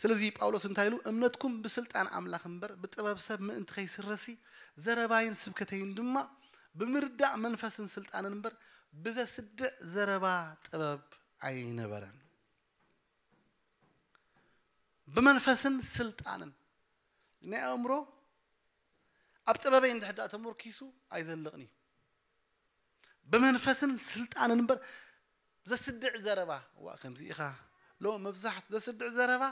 ስለዚ ጳውሎስ እንታይ ኢሉ እምነትኩም ብስልጣን ኣምላኽ እምበር ብጥበብ ሰብ ምእንቲ ከይስረሲ ዘረባይን ስብከተይን ድማ ብምርዳእ መንፈስን ስልጣንን እምበር ብዘስድዕ ዘረባ ጥበብ ኣይነበረን ብመንፈስን ስልጣንን ናይ ኣእምሮ ኣብ ጥበበይ እንድሕዳ ተመርኪሱ ኣይዘልቕን እዩ ብመንፈስን ስልጣንን እምበር ዘስድዕ ዘረባ ዋ ከምዚ ኢኻ ሎ መብዛሕት ዘስድዕ ዘረባ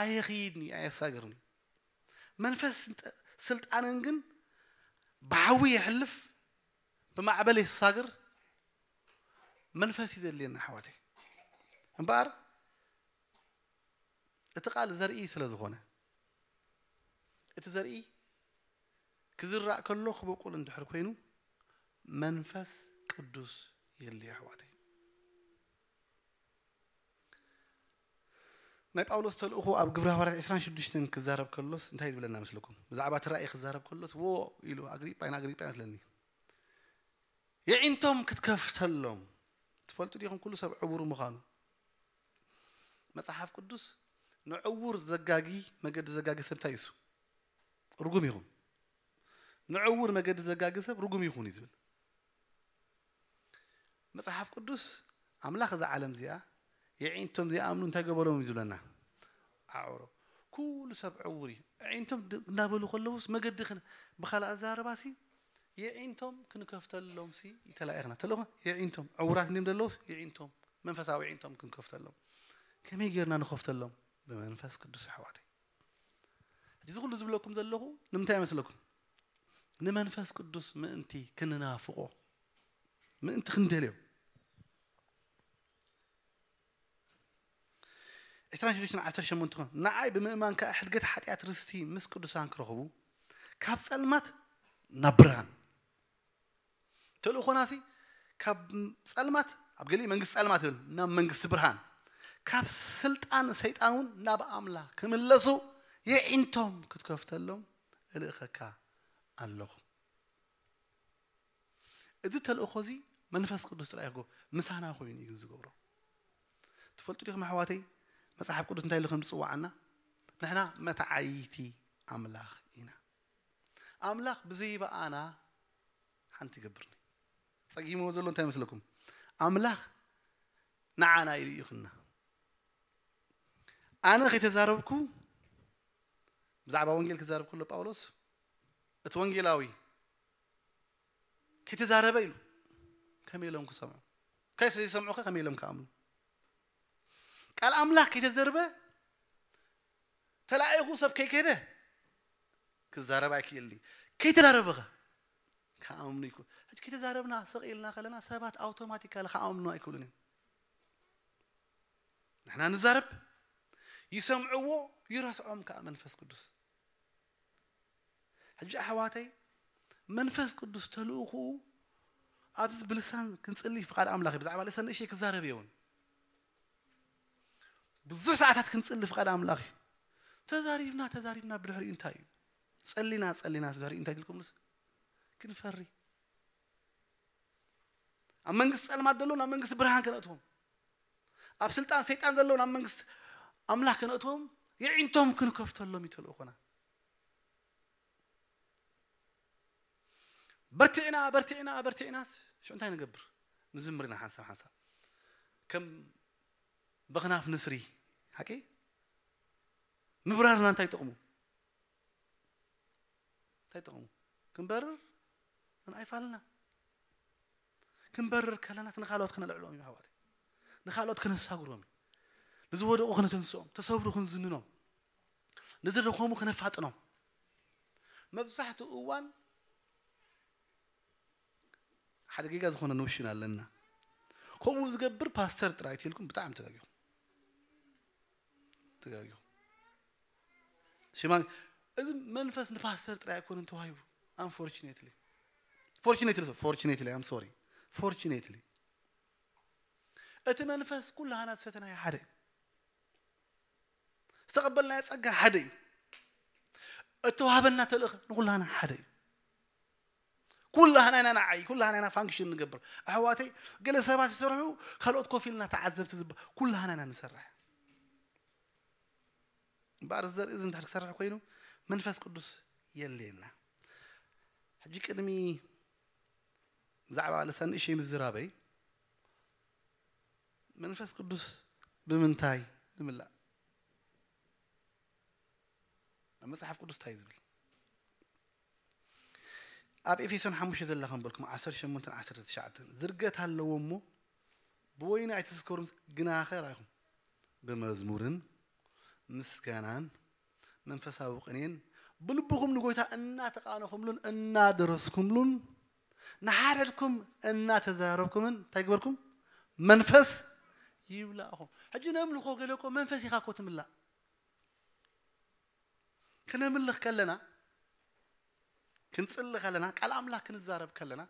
ኣየኽይድኒ ኣየሳግርኒ መንፈስ ስልጣንን ግን ብሓዊ የሕልፍ ብማዕበል የሳግር መንፈስ እዩ ዘድልየና ኣሕዋተይ እምበኣር እቲ ቃል ዘርኢ ስለ ዝኾነ እቲ ዘርኢ ክዝራእ ከሎ ክበቁል እንድሕር ኮይኑ መንፈስ ቅዱስ የድልዮ ኣሕዋተይ ናይ ጳውሎስ ተልእኾ ኣብ ግብረ ሃዋርያት ዕስራን ሽዱሽተን ክዛረብ ከሎስ እንታይ ይብለና መስለኩም? ብዛዕባ እቲ ራእይ ክዛረብ ከሎስ፣ "ዎ" ኢሉ፣ ኣግሪጳ፣ "ኣይን ኣግሪጳ ይመስለኒ፣ የዒንቶም ክትከፍተሎም ትፈልጡ ዲኹም ኩሉ ሰብ ዕውሩ ምዃኑ?" መጽሓፍ ቅዱስ ንዕውር ዘጋጊ፣ መገዲ ዘጋጊ ሰብ እንታይ እዩ? እሱ ርጉም ይኹን። ንዕውር መገዲ ዘጋጊ ሰብ ርጉም ይኹን እዩ ዝብል። መጽሓፍ ቅዱስ ኣምላኽ እዛ ዓለም እዚኣ የዒንቶም ዘይኣምኑ እንታይ ገበሮም እዩ ዝብለና? ኣዕሮ። ኩሉ ሰብ ዕውር እዩ። ኣዒንቶም ድ-፣ እናበሉ ከለውስ መገዲ ክን-፣ ብኻልእ ኣዘራርባሲ የዒንቶም ክንከፍተሎምሲ ተላኢኽና። ተለኹ የዒንቶም ዕውራት እንዲም ዘለውስ የዒንቶም፣ መንፈሳዊ የዒንቶም ክንከፍተሎም። ከመይ ጌርና ንኸፍተሎም? ብመንፈስ ቅዱስ ኣሕዋተይ። ሕጂ እዚ ኩሉ ዝብለኩም ዘለኹ ንምንታይ ይመስለኩም? ንመንፈስ ቅዱስ ምእንቲ ክንናፍቆ፣ ምእንቲ ክንደልዮ። ዕስራን ሽዱሽተን ዓሰርተ ሸሞንተ ኾን፣ "ንዓይ ብምእማን ከኣ ሕድገት ሓጢኣት ርስቲ ምስ ቅዱሳን ክረኽቡ፣ ካብ ጸልማት ናብ ብርሃን." ተልእኾናሲ ካብ ጸልማት፣ ኣብ ገሊኡ መንግስቲ ጸልማት ይብል፣ ናብ መንግስቲ ብርሃን፣ ካብ ስልጣን ሰይጣን እውን ናብ ኣምላኽ ክምለሱ የዒንቶም ክትከፍተሎም እልእኸካ ኣለኹ። እዚ ተልእኾ እዚ መንፈስ ቅዱስ ጥራይ ይጎ-፣ ምሳና ኮይኑ እዩ ዝገብሮ። ትፈልጡ ዲኹም ኣሕዋተይ፣ መጽሓፍ ቅዱስ እንታይ ኢሉ ከም ዝጽውዓና? ንሕና መተዓይቲ ኣምላኽ ኢና። ኣምላኽ ብዘይበኣና ሓንቲ ይገብርኒ። ጸጊምዎ ዘሎ እንታይ መስለኩም? ኣምላኽ ንዓና ይርእዩኽና። ኣነ ከይተዛረብኩ፣ ብዛዕባ ወንጌል ክዛረብ ከሎ ጳውሎስ፣ እቲ ወንጌላዊ ከይተዛረበ ኢሉ፣ ከመይ ኢሎም ክሰምዑ? ከይሰምዑ ከ ከመይ ኢሎም ክኣምኑ? ቃል ኣምላኽ ከይተዘርበ፣ ተላኢኹ ሰብ ከይከደ ክዛረብ ኣይክእልኒ። ከይተዛረበ ከ ክኣምኑ ይክእሉ። ሕጂ ከይተዛረብና ስቕ ኢልና ከለና ሰባት ኣውቶማቲካሊ ክኣምኑ ኣይክእሉን እዮም። ንሕና ንዛረብ፣ ይሰምዕዎ፣ ይረስዖም ከኣ መንፈስ ቅዱስ። ሕጂ ኣሕዋተይ፣ መንፈስ ቅዱስ ተልእኹኡ ኣብዚ ብልሳን ክንጽሊ ፍቓድ ኣምላኽ እዩ። ብዛዕባ ልሳን ንእሽተይ ክዛረብ የውን። ብዙሕ ሰዓታት ክንጽሊ ፍቓድ ኣምላኽ እዩ። ተዛሪብና፣ ተዛሪብና ብድሕሪኡ እንታይ እዩ? ጸሊና፣ ጸሊና ብድሕሪኡ እንታይ ትልኩም ንስ? ክንፈሪ። ኣብ መንግስቲ ጸልማት ዘለዉ ናብ መንግስቲ ብርሃን ከነእትዎም፣ ኣብ ስልጣን ሰይጣን ዘለዉ ናብ መንግስቲ ኣምላኽ ከነእትዎም፣ የዒንቶም ክንከፍተሎም እዩ ተልእኾና። በርቲዕና፣ በርቲዕና፣ በርቲዕናስ ሽዑ እንታይ ንገብር? ንዝምር ኢና ሓንሳብ ሓንሳብ። ከም በኽናፍ ንስሪ፣ ሓቂ? ምብራርና እንታይ ጥቕሙ? እንታይ ጥቕሙ? ክንበርር ምን ኣይፋልና። ክንበርር ከለና እቲ ንኻልኦት ከነልዕሎም እዩ ኣሕዋተይ። ንኻልኦት ከነሳግሮም እዩ። ንዝወደቑ ከነተንስኦም፣ ተሰብሩ ክንዝንኖም፣ ንዝደኸሙ ከነፋጥኖም። መብዛሕትኡ እዋን ሓደ ጌጋ ዝኾነ ኖሽን ኣለና። ከምኡ ዝገብር ፓስተር ጥራይ ትልኩም ብጣዕሚ ተጋጊኹም። ተጋጊኹም። ሽማ-፣ እዚ መንፈስ ንፓስተር ጥራይ ኣይኮነን ተዋሂቡ። Unfortunately። Fortunately፣ so fortunately፣ I'm sorry። Fortunately። እቲ መንፈስ ኩላህና ዝሰተናዮ ሓደ እዩ። ዝተቐበልናዮ ጸጋ ሓደ እዩ። እተዋህበና ተልእኽ ንኹላህና ሓደ እዩ። ኩላህና ኢና ንዓይ፣ ኩላህና ኢና ፋንክሽን ንገብር። ኣሕዋተይ፣ ገለ ሰባት ይሰርሑ፣ ካልኦት ኮፍ ኢልና ተዓዘብቲ ዝባ-፣ ኩላህና ኢና ንሰርሕ። እምበኣር እዚ ዘርኢ እዚ እንድሕር ክሰርሕ ኮይኑ፣ መንፈስ ቅዱስ የድልየና። ሕጂ ቅድሚ ብዛዕባ ልሳን ንእሸይ ምዝራበይ፣ መንፈስ ቅዱስ ብምንታይ ንምላእ? ኣብ መጽሓፍ ቅዱስ እንታይ እዩ ዝብል? ኣብ ኤፌሶን ሓሙሽተ ዘላ ከም በልኩም ዓሰርተ ሸሞንተን ዓሰርተ ትሽዓተን፣ "ዝርገት ኣለዎ እሞ ብወይኒ ኣይትስከሩን፣ ግናኸ ራኢኹም ብመዝሙርን ምስጋናን መንፈሳዊ ቅኔን ብልብኹም ንጎይታ እናተቃነኹምሉን እናደረስኩምሉን ንሓደድኩም እናተዛረብኩምን እንታይ ግበርኩም? መንፈስ ይብላእኹም።" ሕጂ ነምልኾ ገለ እኮ መንፈስ ኢኻ እኮ ትምላእ። ክነምልኽ ከለና፣ ክንጽሊ ከለና፣ ቃል ኣምላኽ ክንዛረብ ከለና፣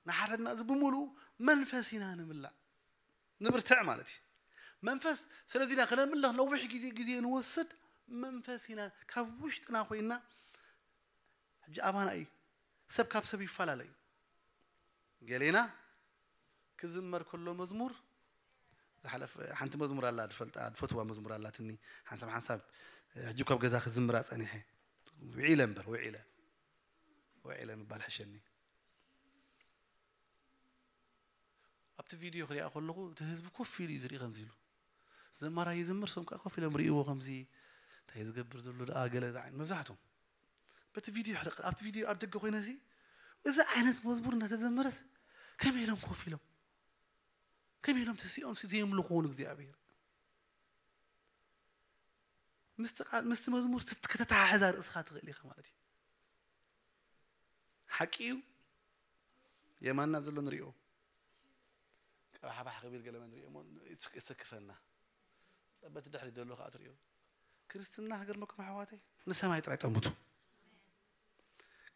ንሓደድና እዚ ብምሉኡ መንፈስ ኢና ንምላእ። ንብርትዕ ማለት እዩ። መንፈስ ስለዚ ኢና ከነምልኽ ነዊሕ ግዜ ግዜ ንወስድ። መንፈስ ኢና ካብ ውሽጥና ኮይና ሕጂ ኣባና እዩ። ሰብ ካብ ሰብ ይፈላለ እዩ። ገሌና ክዝመር ከሎ መዝሙር ዝሓለፈ ሓንቲ መዝሙር ኣላ ዝፈልጣ ዝፈትዋ መዝሙር ኣላትኒ ሓንሳብ ሓንሳብ ሕጂ ካብ ገዛ ክዝምራ ጸኒሐ። ውዒለ እምበር ውዒለ ውዒለ ምባል ሕሸኒ። ኣብቲ ቪድዮ ክሪኣ ከለኹ እቲ ህዝቢ ኮፍ ኢሉ እዩ ዝርኢ ከምዚ ኢሉ ዘማራይ ይዝምር ሶም ከዓ ኮፍ ኢሎም ርእይዎ ከምዚ እንታይ ዝገብር ዘሎ ደኣ ገለ ዝዓይን መብዛሕቶም በቲ ቪድዮ ይሕረቅ ኣብቲ ቪድዮ ኣብ ደገ ኮይነ እዚ እዚ ዓይነት መዝሙር እናተዘመረስ ከመይ ኢሎም ኮፍ ኢሎም ከመይ ኢሎም ተሲኦም ሲ ዘየምልኽዎ ንእግዚኣብሔር ምስቲ ቃል- ምስቲ መዝሙር ስት- ከተተሓሕዛ ርእስኻ ትኽእል ኢኻ ማለት እዩ ሓቂ እዩ የማና ዘሎ ንሪኦ ቀባሕባሕ ክብል ገለ ንሪኦ እሞ የሰክፈና ጸበቲ ድሕሪ ዘሎ ከዓ ትሪኦ ክርስትና ሃገር መኩም ኣሕዋተይ ንሰማይ ጥራይ ጠምቱ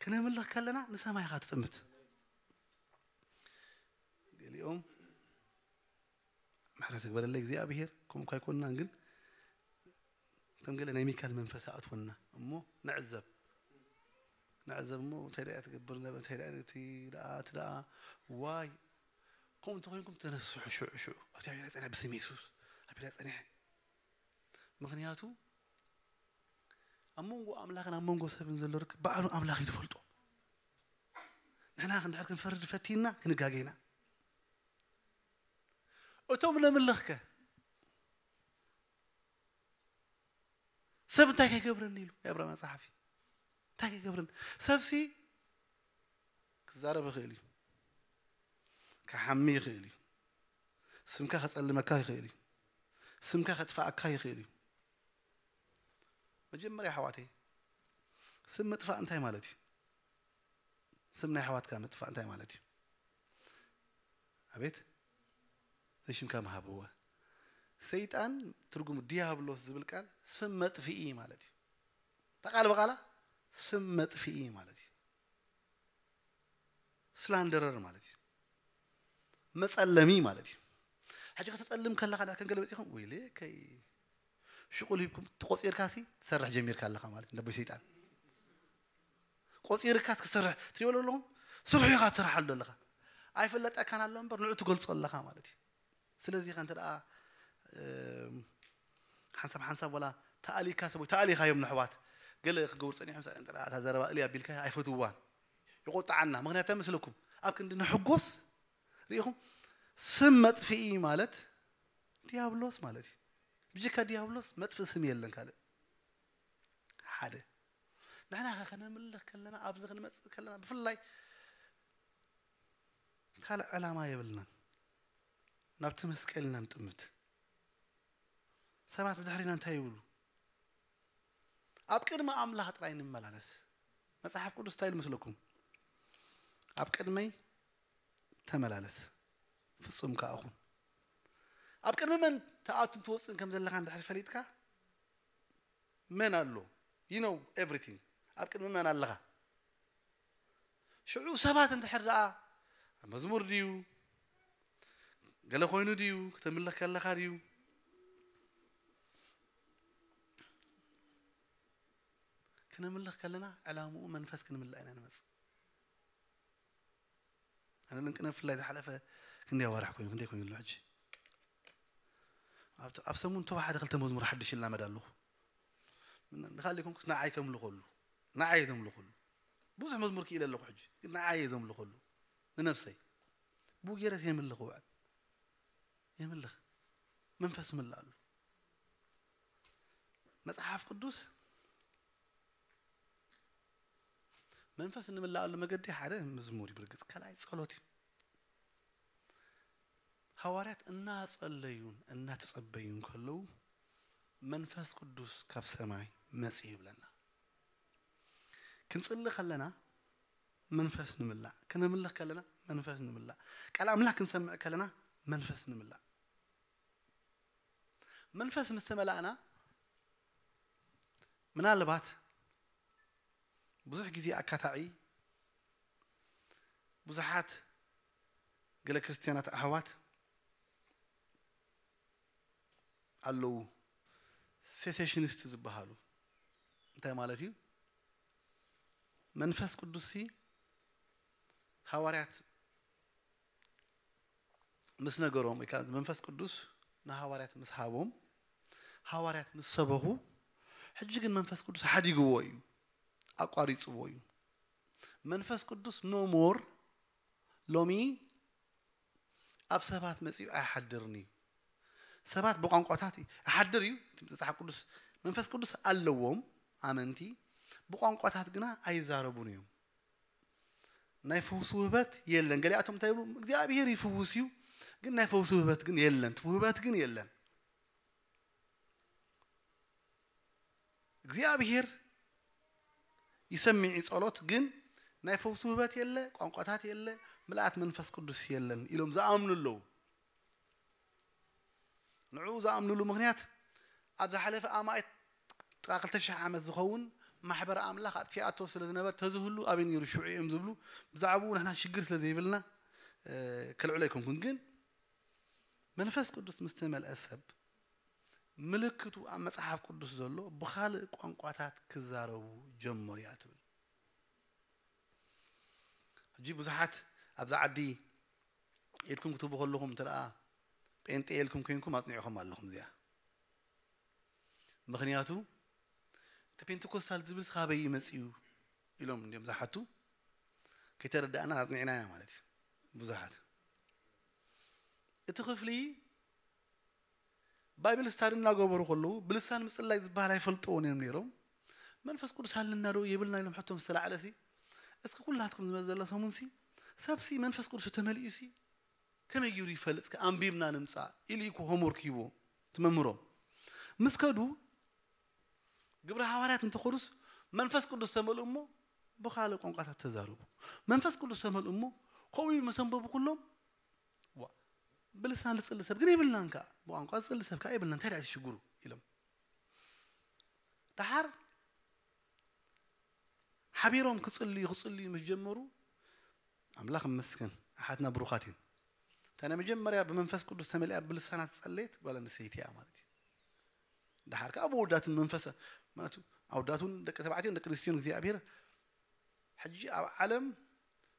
ክነምልኽ ከለና ንሰማይ ኢኻ ትጥምት ገሊኦም ምሕረት ይግበረለይ እግዚኣብሔር ከምኡ እኳ ኣይኮንናን ግን ከም ገለ ናይ ሚካል መንፈስ ኣእትወና እሞ ንዕዘብ ንዕዘብ እሞ እንታይ ደኣ ትገብር ነበ እንታይ ደኣ እቲ ደኣ እቲ ደኣ ዋይ ከምኡ እንተኮይንኩም ተነስሑ ሽዑ ሽዑ ኣብቲ ኣቤላ ጸኒሐ ብስም የሱስ ኣቤላ ጸኒሐ ምክንያቱ ኣብ መንጎ ኣምላኽን ኣብ መንጎ ሰብን ዘሎ ርክብ ባዕሉ ኣምላኽ እዩ ዝፈልጦ ንሕና ክንድሕር ክንፈርድ ፈቲና ክንጋገ ኢና እቶም ነምልኽከ ሰብ እንታይ ከይገብረኒ ኢሉ ናይ ኣብራማ ጸሓፊ እንታይ ከይገብረኒ ሰብሲ ክዛረብ ይኽእል እዩ ክሓሚ ይኽእል እዩ ስምካ ከጸልመካ ይኽእል እዩ ስምካ ከጥፋኣካ ይኽእል እዩ መጀመርያ ኣሕዋተይ ስም ምጥፋእ እንታይ ማለት እዩ ስም ናይ ኣሕዋትካ ምጥፋእ እንታይ ማለት እዩ ኣቤት ንሽምካ ምሃብወ ሰይጣን ትርጉሙ ዲያብሎስ ዝብል ቃል ስም መጥፍኢ ማለት እዩ ተቃል ብቃላ ስም መጥፍኢ ማለት እዩ ስላንደረር ማለት እዩ መጸለሚ ማለት እዩ ሕጂ ከተጸልም ከለኻ ዳ ከንገለ መጺኹም ወይለከይ ሽቁል ሂብኩም ተቆጺርካ ሲ ትሰርሕ ጀሚርካ ኣለኻ ማለት ነቦይ ሰይጣን ቆጺርካ ክትሰርሕ ትሪኦ ኣለኹም ስርሑ ኢኻ ትሰርሓሉ ኣለኻ ኣይፈለጠካን ኣሎ እምበር ንዑ ትገልጾ ኣለኻ ማለት እዩ ስለዚ ኸ እንተ ደኣ ሓንሳብ ሓንሳብ ወላ ተኣሊካ ሰብ ተኣሊኻዮም ንሕዋት ገለ ክገብሩ ጸኒሖም እታ ዘረባ እልያ ኣቢልካ ኣይፈትዋን ይቆጣዓና ምክንያት ምስለኩም ኣብ ክንዲ ንሕጎስ ርኢኹም ስም መጥፍኢ ማለት ዲያብሎስ ማለት እዩ ብጀካ ዲያብሎስ መጥፍእ ስም የለን ካልእ ሓደ ንሕና ከ ከነምልኽ ከለና ኣብዚ ክንመፅእ ከለና ብፍላይ ካልእ ዕላማ የብልናን ናብቲ መስቀል ኢና ንጥምት ሰባት ብድሕሪና እንታይ ይብሉ ኣብ ቅድሚ ኣምላኽ ጥራይ ንመላለስ መፅሓፍ ቅዱስ እንታይ ይመስለኩም ኣብ ቅድመይ ተመላለስ ፍጹም ከኣ ኩን ኣብ ቅድሚ መን ትኣቱን ትወፅእን ከም ዘለኻ እንድሕር ፈሊጥካ መን ኣሎ you know everything ኣብ ቅድሚ መን ኣለኻ ሽዑ ሰባት እንድሕር ደኣ መዝሙር ድዩ ገለ ኮይኑ ድዩ ከተምልኽ ከለኻ ድዩ ክነምልኽ ከለና ዕላምኡ መንፈስ ክንምላእ ኢና ንመፅእ ኣነ ልንቅነ ብፍላይ ዝሓለፈ ክንደይ ኣዋርሕ ኮይኑ ክንደይ ኮይኑ ኣሎ ሕጂ ኣብ ሰሙን ተባሓደ ክልተ መዝሙር ሓድሽ ይላመድ ኣለኹ ንካል ኮንኩስ ንዓይ ከምልኸሉ ንዓይ ዘምልኸሉ ብዙሕ መዝሙር ክኢለ ኣለኹ ሕጂ ግን ንዓይ ዘምልኸሉ ንነብሰይ ብኡ ገይረ የምልኽ ውዕል የምልኽ መንፈስ ይምልእ ኣሎ መፅሓፍ ቅዱስ መንፈስ እንምልኣሉ መገዲ ሓደ መዝሙር እዩ ብርግፅ ካልኣይ ፀሎት እዩ ሃዋርያት እናፀለዩን እናተፀበዩን ከለዉ መንፈስ ቅዱስ ካብ ሰማይ መፅእ ይብለና ክንፅሊ ከለና መንፈስ ንምላእ ክነምልኽ ከለና መንፈስ ንምላእ ቃል ኣምላኽ ክንሰምዕ ከለና መንፈስ ንምላእ መንፈስ ምስ ተመላእና ምናልባት ብዙሕ ግዜ ኣካታዒ ብዙሓት ገለ ክርስትያናት ኣሕዋት ኣለዉ፣ ሴሴሽኒስት ዝበሃሉ። እንታይ ማለት እዩ? መንፈስ ቅዱስ ሲ ሃዋርያት ምስ ነገሮም ወይ ከዓ መንፈስ ቅዱስ ንሃዋርያት ምስ ሃቦም፣ ሃዋርያት ምስ ሰበኹ፣ ሕጂ ግን መንፈስ ቅዱስ ሓዲግዎ እዩ፣ ኣቋሪፅዎ እዩ። መንፈስ ቅዱስ no more ሎሚ ኣብ ሰባት መፂኡ ኣይሓድርን እዩ። ሰባት ብቋንቋታት ይሓድር እዩ። እቲ መጽሓፍ ቅዱስ መንፈስ ቅዱስ ኣለዎም ኣመንቲ፣ ብቋንቋታት ግና ኣይዛረቡን እዮም። ናይ ፈውሲ ውህበት የለን። ገሊኣቶም እንታይ ይብሉ? እግዚኣብሔር ይፍውስ እዩ፣ ግን ናይ ፈውሲ ውህበት ግን የለን። እቲ ውህበት ግን የለን። እግዚኣብሔር ይሰምዕ እዩ ጸሎት፣ ግን ናይ ፈውሲ ውህበት የለ፣ ቋንቋታት የለ፣ ምልኣት መንፈስ ቅዱስ የለን ኢሎም ዝኣምኑ ኣለዉ። ንዕኡ ዝኣምኑሉ ምኽንያት፣ ኣብ ዝሓለፈ ኣማኢት ጥቓ ክልተ ሽሕ ዓመት ዝኸውን ማሕበር ኣምላኽ ኣጥፊኣቶ ስለ ዝነበር፣ ተዝህሉ ኣበይ ነይሩ ሽዑ እዮም ዝብሉ። ብዛዕባኡ ንሕና ሽግር ስለ ዘይብልና፣ እ፣ ከልዕሎ ኣይኮንኩን። ግን መንፈስ ቅዱስ ምስ ተመልአ ሰብ፣ ምልክቱ ኣብ መጽሓፍ ቅዱስ ዘሎ ብኻልእ ቋንቋታት ክዛረቡ ጀመሩ እያ ትብል። ሕጂ ብዙሓት ኣብዚ ዓዲ ኢድኩም ክትህቡ ከለኹም፣ እንተ ደኣ ጴንጤ ኢልኩም ኮይንኩም፣ ኣጽኒዕኹም ኣለኹም እዚኣ። ምኽንያቱ፣ እቲ ፔንቴኮስታል ዝብል ካበይ መጺኡ ኢሎም እንዲዮም ዝሓቱ። ከይተረዳእና ኣጽኒዕናያ ማለት እዩ። ብዙሓት እቲ ክፍሊ ባይብል ስታዲ እናገበሩ ከለዉ፣ ብልሳን ምጽላይ ዝበሃል ኣይፈልጥዎን እዮም ነይሮም። መንፈስ ቅዱስ ኣለና ዶ የብልና ኢሎም ሕቶ ምስ ተላዕለሲ፣ እስኪ ኩላትኩም ዝመጽእ ዘሎ ሰሙንሲ፣ ሰብሲ መንፈስ ቅዱስ ተመሊኡሲ ከመይ ገይሩ ይፈልጥ? እስከ ኣንቢብና ንምጻእ ኢሉ እዩ እኮ ሆምወርክ ሂብዎም እቲ መምህሮም። ምስ ከዱ፣ ግብረ ሃዋርያት እንተኾዱስ፣ መንፈስ ቅዱስ ተመልኡ እሞ ብኻልእ ቋንቋታት ተዛረቡ። መንፈስ ቅዱስ ተመልኡ እሞ፣ ከምኡ ምስ ኣንበቡ ኩሎም፣ ዋ፣ ብልሳን ዝጽሊ ሰብ ግን የብልናን ከኣ፣ ብቋንቋ ዝጽሊ ሰብ ከኣ የብልናን፣ እንታይ ደኣ እቲ ሽግሩ? ኢሎም። ደሓር ሓቢሮም ክጽልዩ፣ ክጽልዩ ምስ ጀመሩ፣ ኣምላኽ ይመስገን፣ ኣሓትና ብሩኻት እየን። እታ ናይ መጀመርያ ብመንፈስ ቅዱስ ተመሊኣ ብልሳናት ዝጸለየት ጓል ኣንስተይቲ እያ ማለት እዩ። ደሓር ከኣ ብኣወዳትን መንፈስ፣ ማለት ኣወዳትን ደቂ ተባዕትዮን ደቂ ኣንስትዮን እግዚኣብሔር፣ ሕጂ ኣብ ዓለም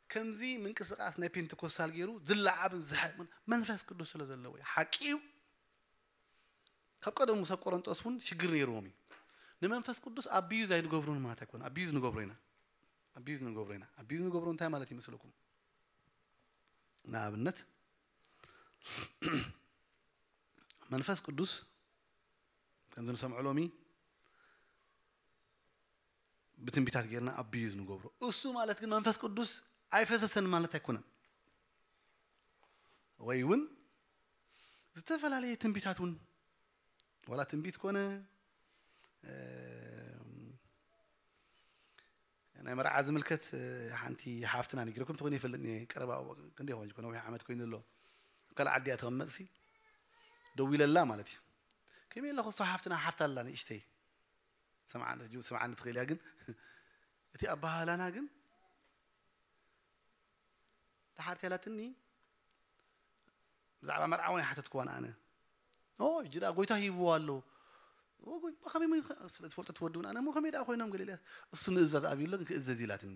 ከምዚ ምንቅስቃስ ናይ ፔንቴኮስታል ገይሩ ዝለዓብን ዝሓ-፣ መንፈስ ቅዱስ ስለ ዘለዎ እዩ። ሓቂ እዩ። ካብ ቀደሙ ሰብ ቆረንጦስ እውን ሽግር ነይርዎም እዩ። ንመንፈስ ቅዱስ ኣቢዩዝ ኣይንገብሮን ማለት ኣይኮነ። ኣቢዩዝ ንገብሮ ኢና። ኣቢዩዝ ንገብሮ ኢና። ኣቢዩዝ ንገብሮ እንታይ ማለት ይመስለኩም? ንኣብነት፣ መንፈስ ቅዱስ ከምዚ ንሰምዖ ሎሚ ብትንቢታት ጌርና ኣቢዩዝ ንገብሮ። እሱ ማለት ግን መንፈስ ቅዱስ ኣይፈሰሰን ማለት ኣይኮነን። ወይ እውን ዝተፈላለየ ትንቢታት እውን፣ ዋላ ትንቢት ኮነ፣ እ፣ ናይ መርዓ ዝምልከት፣ እ፣ ሓንቲ ሓፍትና ነጊረኩም ትኾን ይፈልጥ እየ። ቀረባ ክንደይ ይኾን? ነዊሕ ዓመት ኮይኑ ኣሎ። ኣብ ካልእ ዓዲ እያ ትቐመጥሲ፣ ደዊለላ ማለት እዩ። ከመይ ኣለኹ፣ እስቶ ሓፍትና ሓፍታ ኣላ ንእሽተይ። ሰምዓኒ፣ ጅ-፣ ሰምዓኒ ትኽእል እያ፣ ግን እቲ ኣበሃህላና ግን ደሓር ተላትኒ፣ ብዛዕባ መርዓ እውን ኣይሓተትክዋን ኣነ። ኦ፣ እጂ ደኣ ጎይታ ሂብዎ ኣሎ። ኦ፣ ጎይ-፣ ከመይ ሞ-፣ ስለ ዝፈልጦ ትወዲ እውን ኣነ፣ እሞ ከመይ ደኣ ኮይኖም ገለ ኢለ፣ እሱ ምእዛዝ ኣብዩ ኣሎ፣ ግን ክእዘዝ ኢላትኒ።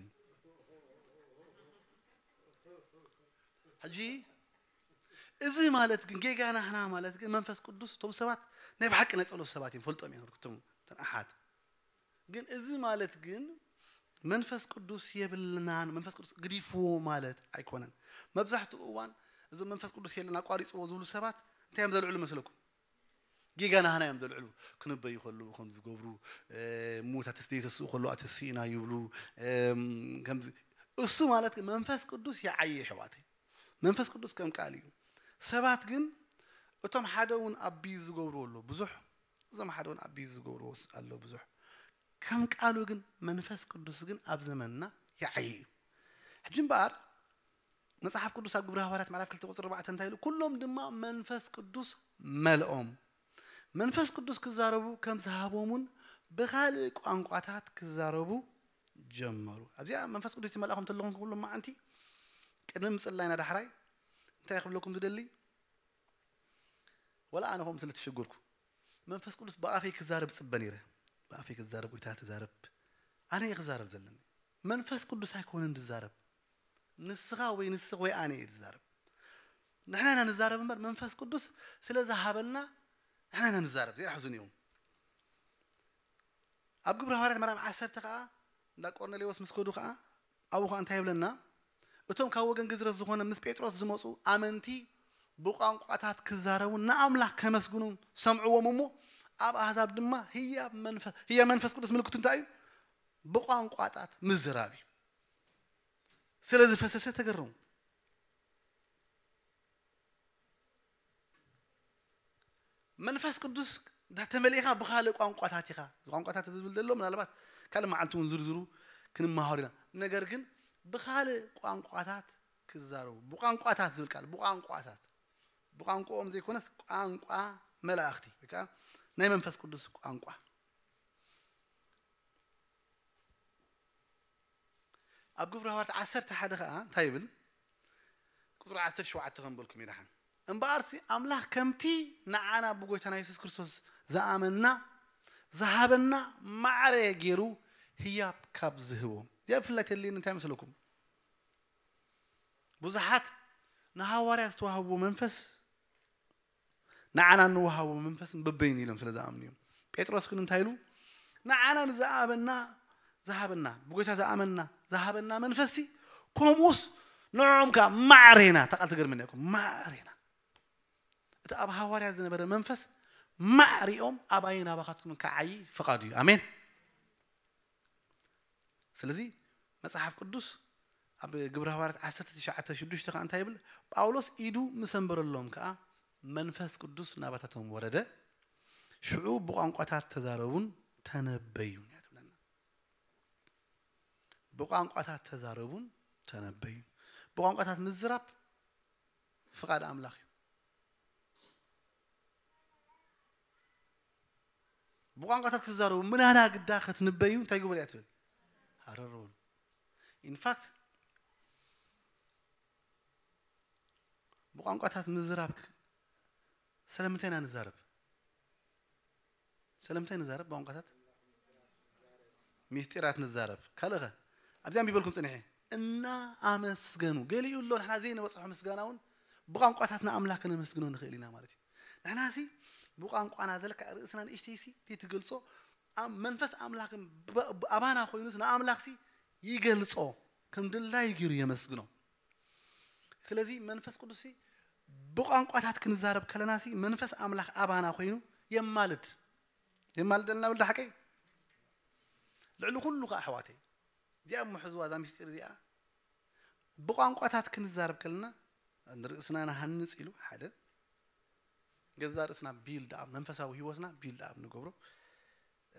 ሕጂ፣ እዚ ማለት ግን፣ ጌጋ ናህና ማለት ግን፣ መንፈስ ቅዱስ፣ እቶም ሰባት ናይ ብሓቂ ናይ ጸሎት ሰባት እዮም፣ ፈልጦም እዮም፣ እቶም፣ እተን ኣሓት። ግን እዚ ማለት ግን መንፈስ ቅዱስ የብልናን፣ መንፈስ ቅዱስ ግዲፍዎ ማለት ኣይኮነን። መብዛሕትኡ እዋን እዞም መንፈስ ቅዱስ የለን ኣቋሪፅዎ ዝብሉ ሰባት እንታይ እዮም ዘልዕሉ መስለኩም? ጌጋ ናህና እዮም ዘልዕሉ። ክንበዩ ከለዉ ከም ዝገብሩ፣ እ፣ ምዉት ኣተስ-፣ ዘይተስኡ ከለዉ ኣተስኢና ይብሉ። እም፣ ከምዚ፣ እሱ ማለት ግን መንፈስ ቅዱስ ይዓዪ፣ ኣሕዋተይ። መንፈስ ቅዱስ ከም ቃል እዩ። ሰባት ግን እቶም ሓደ እውን ኣቢዩ ዝገብሩ ኣሎ ብዙሕ፣ እዞም ሓደ እውን ኣቢዩ ዝገብሩ ኣሎ ብዙሕ። ከም ቃሉ ግን መንፈስ ቅዱስ ግን ኣብ ዘመንና ይዓዪ እዩ። ሕጂ እምበኣር መጽሓፍ ቅዱስ ኣብ ግብረ ሃዋርያት ምዕራፍ ክልተ ቁጽሪ ኣርባዕተ እንታይ ኢሉ? "ኩሎም ድማ መንፈስ ቅዱስ መልኦም፣ መንፈስ ቅዱስ ክዛረቡ ከም ዝሃቦምን ብኻልእ ቋንቋታት ክዛረቡ ጀመሩ።" ኣብዚኣ መንፈስ ቅዱስ ይመልኣኹም ተለኹም ኩሎም መዓንቲ ቅድሚ ምጽላይና ዳሕራይ እንታይ ክብለኩም ዝደሊ? ወላ ኣነ ከምኡ ስለ ተሸገርኩ፣ መንፈስ ቅዱስ ብኣፈይ ክዛረብ ጽበ ነይረ። ብኣፈይ ክዛረብ፣ ጎይታ ትዛረብ፣ ኣነ እየ ክዛረብ ዘለኒ። መንፈስ ቅዱስ ኣይኮነን ዝዛረብ። ንስኻ ወይ ንስኽ ወይ ኣነ እየ ዝዛረብ። ንሕና ኢና ንዛረብ እምበር መንፈስ ቅዱስ ስለ ዝሃበና ንሕና ኢና ንዛረብ። ዘይሓዙን እዮም። ኣብ ግብረ ሃዋርያት ምዕራፍ ዓሰርተ ከኣ እንዳ ቆርኔሌዎስ ምስ ከዱ ከኣ ኣብኡ ከኣ እንታይ ይብለና? እቶም ካብ ወገን ግዝረት ዝኾነ ምስ ጴጥሮስ ዝመጹ ኣመንቲ ብቋንቋታት ክዛረቡ ንኣምላኽ ከመስግኑ ሰምዕዎም እሞ ኣብ ኣህዛብ ድማ ህያብ መንፈስ ህያብ መንፈስ ቅዱስ ምልክቱ እንታይ እዩ? ብቋንቋታት ምዝራብ እዩ። ስለ ዝፈሰሰ ተገረሙ። መንፈስ ቅዱስ እንዳ ተመሊእኻ ብኻልእ ቋንቋታት ኢኻ። እዚ ቋንቋታት ዝብል ዘሎ ምናልባት ካልእ መዓልቲ እውን ዝርዝሩ ክንመሃሩ ኢና። ነገር ግን ብኻልእ ቋንቋታት ክዛረቡ፣ ብቋንቋታት ዝብል ቃል፣ ብቋንቋታት፣ ብቋንቋኦም ዘይኮነስ ቋንቋ መላእኽቲ ወይ ከዓ ናይ መንፈስ ቅዱስ ቋንቋ። ኣብ ግብረ ሃዋርያት ዓሰርተ ሓደ ከኣ እንታይ ይብል? ቁጽሪ ዓሰርተ ሸውዓተ ከንበልኩም ይደሓን። እምበኣርሲ ኣምላኽ ከምቲ ንዓና ብጎይታና የሱስ ክርስቶስ ዝኣመንና ዝሃበና ማዕረ ገይሩ ህያብ ካብ ዝህቦም። እዚኣ ብፍላይ ተድልየኒ እንታይ መስለኩም? ብዙሓት ንሃዋርያ ዝተዋህብዎ መንፈስ ንዓና እንወሃቦ መንፈስ በበይኑ ኢሎም ስለ ዝኣምኑ እዮም። ጴጥሮስ ግን እንታይ ኢሉ? ንዓና ንዝኣበና ዝሃበና ብጎይታ ዝኣመንና ዝሃበና መንፈስሲ ከምኡስ ንዕኦም ከዓ ማዕሬና። እታ ቃል ትገርመኒ እኮ፣ ማዕሬና። እቲ ኣብ ሃዋርያ ዝነበረ መንፈስ ማዕሪኦም ኣባይን ኣባኻትኩም ክዓዪ ፍቓዱ እዩ። ኣሜን። ስለዚ መጽሓፍ ቅዱስ ኣብ ግብረ ሃዋርያት ዓሰርተ ትሽዓተ ሽዱሽተ ከዓ እንታይ ይብል? ጳውሎስ ኢዱ ምስ ኣንበረሎም ከዓ መንፈስ ቅዱስ ናባታቶም ወረደ፣ ሽዑ ብቋንቋታት ተዛረቡን ተነበዩን እያ ትብለና። ብቋንቋታት ተዛረቡን ተነበዩን። ብቋንቋታት ምዝራብ ፍቓድ ኣምላኽ እዩ። ብቋንቋታት ክዛረቡ ምናና ግዳ ክትንበዩ እንታይ ግበሩ እያ ትብል? ሃረር በሉ። ኢንፋክት ብቋንቋታት ምዝራብ ክ- ስለምንታይ ኢና ንዛረብ? ስለምንታይ ንዛረብ ብቋንቋታት? ሚስጢራት ንዛረብ። ካልእኸ? ኣብዚ ኣንቢበልኩም ጽኒሐ። እናኣመስገኑ። ገሊኡ ኣሎ ንሕና ዘይንበጽሖ ምስጋና እውን ብቋንቋታት ንኣምላኽ ከነመስግኖ ንኽእል ኢና ማለት እዩ። ንሕና ሲ ብቋንቋና ዘልካ ርእስና ንእሽተይ ሲ ትገልጾ ኣብ መንፈስ ኣምላኽን ብ- ብ- ኣባና ኮይኑስ ንኣምላኽ ሲ ይገልጾ፣ ከም ድላዩ ገይሩ የመስግኖ። ስለዚ መንፈስ ቅዱስ ሲ ብቋንቋታት ክንዛረብ ከለና ሲ መንፈስ ኣምላኽ ኣባና ኮይኑ የማልድ። የማልደልና ብል ሓቀይ። ልዕሊ ኩሉ ከዓ ኣሕዋተይ እዚኣ እሞ ሕዝዋ እዛ ምስጢር እዚኣ ብቋንቋታት ክንዛረብ ከለና ንርእስና ንሃንጽ ኢሉ ሓደ ገዛ ርእስና ቢልድ ኣብ መንፈሳዊ ህይወትና ቢልድ ኣብ ንገብሮ።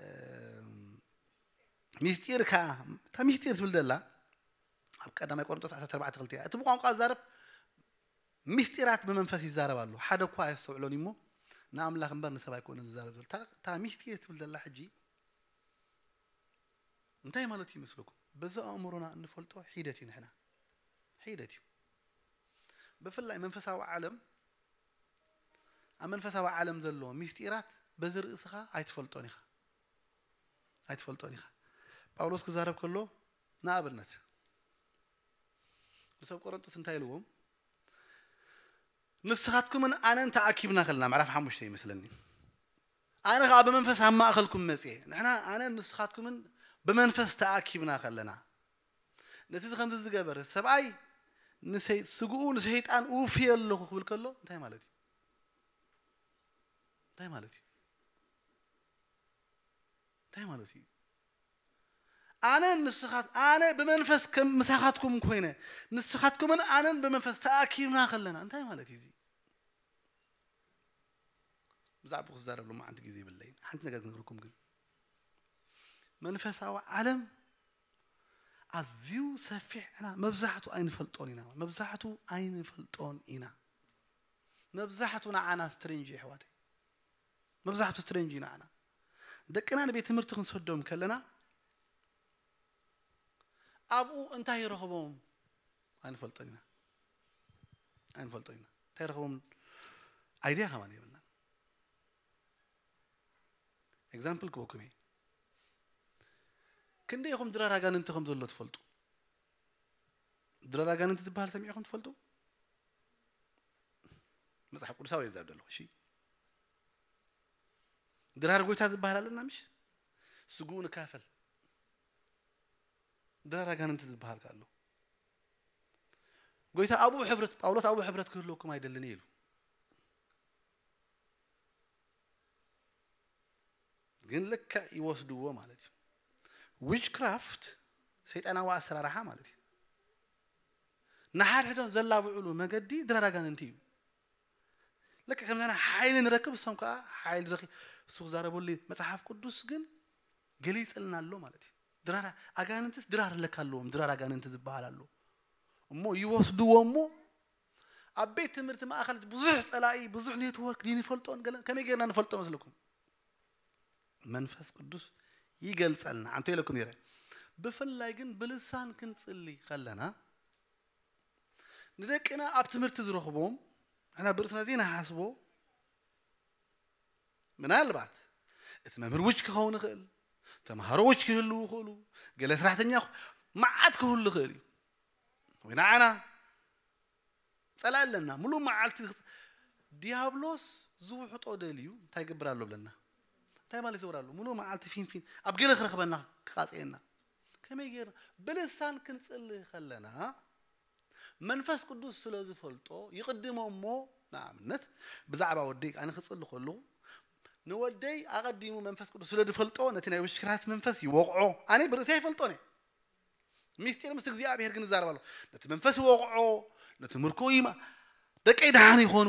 እም፣ ሚስጢር ከዓ እታ ሚስጢር ትብል ዘላ ኣብ ቀዳማይ ቆሮንቶስ ዓሰርተ ኣርባዕተ ክልተ እያ። እቲ ብቋንቋ ዝዛረብ ሚስጢራት ብመንፈስ ይዛረብ ኣሎ፣ ሓደ እኳ ኣየስተውዕሎን እዩ እሞ ንኣምላኽ እምበር ንሰብ ኣይኮነን ዝዛረብ ዘሎ። እታ እታ ሚስጢር ትብል ዘላ ሕጂ እንታይ ማለት እዩ ይመስለኩም? በዚ ኣእምሮና እንፈልጦ ሒደት እዩ። ንሕና ሒደት እዩ። ብፍላይ መንፈሳዊ ዓለም ኣብ መንፈሳዊ ዓለም ዘሎ ሚስጢራት በዚ ርእስኻ ኣይትፈልጦን ኢኻ። ኣይትፈልጦን ኢኻ። ጳውሎስ ክዛረብ ከሎ ንኣብነት ንሰብ ቆረንጦስ እንታይ ኢልዎም? ንስኻትኩምን ኣነን ተኣኪብና ከለና፣ ምዕራፍ ሓሙሽተ ይመስለኒ፣ ኣነ ከዓ ብመንፈስ ኣብ ማእኸልኩም መፅየ። ንሕና ኣነን ንስኻትኩምን ብመንፈስ ተኣኪብና ከለና ነቲ ከምዚ ዝገበረ ሰብኣይ ንሰይ- ስግኡ ንሰይጣን እውፍየ ኣለኹ ክብል ከሎ እንታይ ማለት እዩ? እንታይ ማለት እዩ? እንታይ ማለት እዩ? ኣነ ንስኻት ኣነ ብመንፈስ ከም ምሳኻትኩም ኮይነ ንስኻትኩምን ኣነን ብመንፈስ ተኣኪብና ከለና እንታይ ማለት እዩ እዚ? ብዛዕባ ክዛረብ ሎማዓንቲ ግዜ የብለይን። ሓንቲ ነገር ክነግረኩም ግን መንፈሳዊ ዓለም ኣዝዩ ሰፊሕ ኢና። መብዛሕቱ ኣይንፈልጦን ኢና። መብዛሕቱ ኣይንፈልጦን ኢና። መብዛሕቱ ንዓና ስትሬንጅ እዩ ኣሕዋተይ። መብዛሕቱ ስትሬንጅ እዩ ንዓና። ደቅና ንቤት ትምህርቲ ክንሰዶም ከለና ኣብኡ እንታይ ይረኽቦም ኣይንፈልጦን ኢና። ኣይንፈልጦን ኢና። እንታይ ይረኽቦም? ኣይድያ ከማን የብልናን። example ክበኩም እየ። ክንደይ ኢኹም ድራር ኣጋንንቲ ከም ዘሎ ትፈልጡ? ድራር ኣጋንንቲ ዝበሃል ሰሚዕኹም ትፈልጡ? መጽሓፍ ቅዱሳዊ እየ ዝዛረብ ዘለኹ። እሺ፣ ድራር ጎይታ ዝበሃል ኣለና ምሽ? ስግኡ ንካፈል። ድራር ኣጋንንቲ ዝበሃል ከ ኣሎ። ጎይታ ኣብኡ ሕብረት፣ ጳውሎስ ኣብኡ ሕብረት ክህልወኩም ኣይደልን ኢሉ። ግን ልክዕ ይወስድዎ ማለት እዩ። ዊችክራፍት ሰይጣናዊ ኣሰራርሓ ማለት እዩ። ንሓድሕዶም ዘላብዕሉ መገዲ ድራር ኣጋንንቲ እዩ። ልክዕ ከምዛ ሓይሊ ንረክብ፣ እሶም ከዓ ሓይሊ ረኪ እሱ ክዛረበሉ እዩ። መጽሓፍ ቅዱስ ግን ገሊጽልና ኣሎ ማለት እዩ። ድራር ኣጋንንትስ ድራር ለካ ኣለዎም፣ ድራር ኣጋንንቲ ዝበሃል ኣሎ። እሞ ይወስድዎ እሞ ኣብ ቤት ትምህርቲ ማእኸል ብዙሕ ጸላኢ፣ ብዙሕ ኔትወርክ ድዩ ንፈልጦን ገለን ከመይ ጌርና ንፈልጦ መስለኩም? መንፈስ ቅዱስ ይገልጸልና። ኣንተ ኢለኩም ነይረ። ብፍላይ ግን ብልሳን ክንጽሊ ከለና ንደቅና ኣብ ትምህርቲ ዝረኽቦም ንሕና ብርእስና ዘይንሓስቦ፣ ምናልባት እቲ መምህር ውጭ ክኸውን ይኽእል፣ ተምሃሮ ውጭ ክህልዉ ይኽእሉ፣ ገለ ሰራሕተኛ ክኾ-፣ መዓት ክህሉ ይኽእል እዩ። ወይ ንዓና ጸላኢ ኣለና፣ ሙሉእ መዓልቲ ክጽ-፣ ዲያብሎስ ዝውሕጦ ደልዩ እንታይ ይገብር ኣሎ ብለና? እንታይ ማለት ይገብር ኣሎ? ሙሉእ መዓልቲ ፊንፊን ኣብ ገለ ክረኽበና፣ ክቃጽየና። ከመይ ጌርና? ብልሳን ክንጽሊ ከለና መንፈስ ቅዱስ ስለ ዝፈልጦ ይቕድሞ እሞ፣ ንኣብነት ብዛዕባ ወደይ ኣነ ክጽሊ ከለኹ ንወደይ ኣቐዲሙ መንፈስ ቅዱስ ስለ ዝፈልጦ ነቲ ናይ ውሽክራት መንፈስ ይወቕዖ። ኣነ ብርእሰይ ኣይፈልጦን እየ። ሚስጢር ምስ እግዚኣብሔር ግን ይዛረብ ኣሎ። ነቲ መንፈስ ይወቕዖ፣ ነቲ ምርኮ ይማ-፣ ደቀይ ደሓን ይኾኑ፣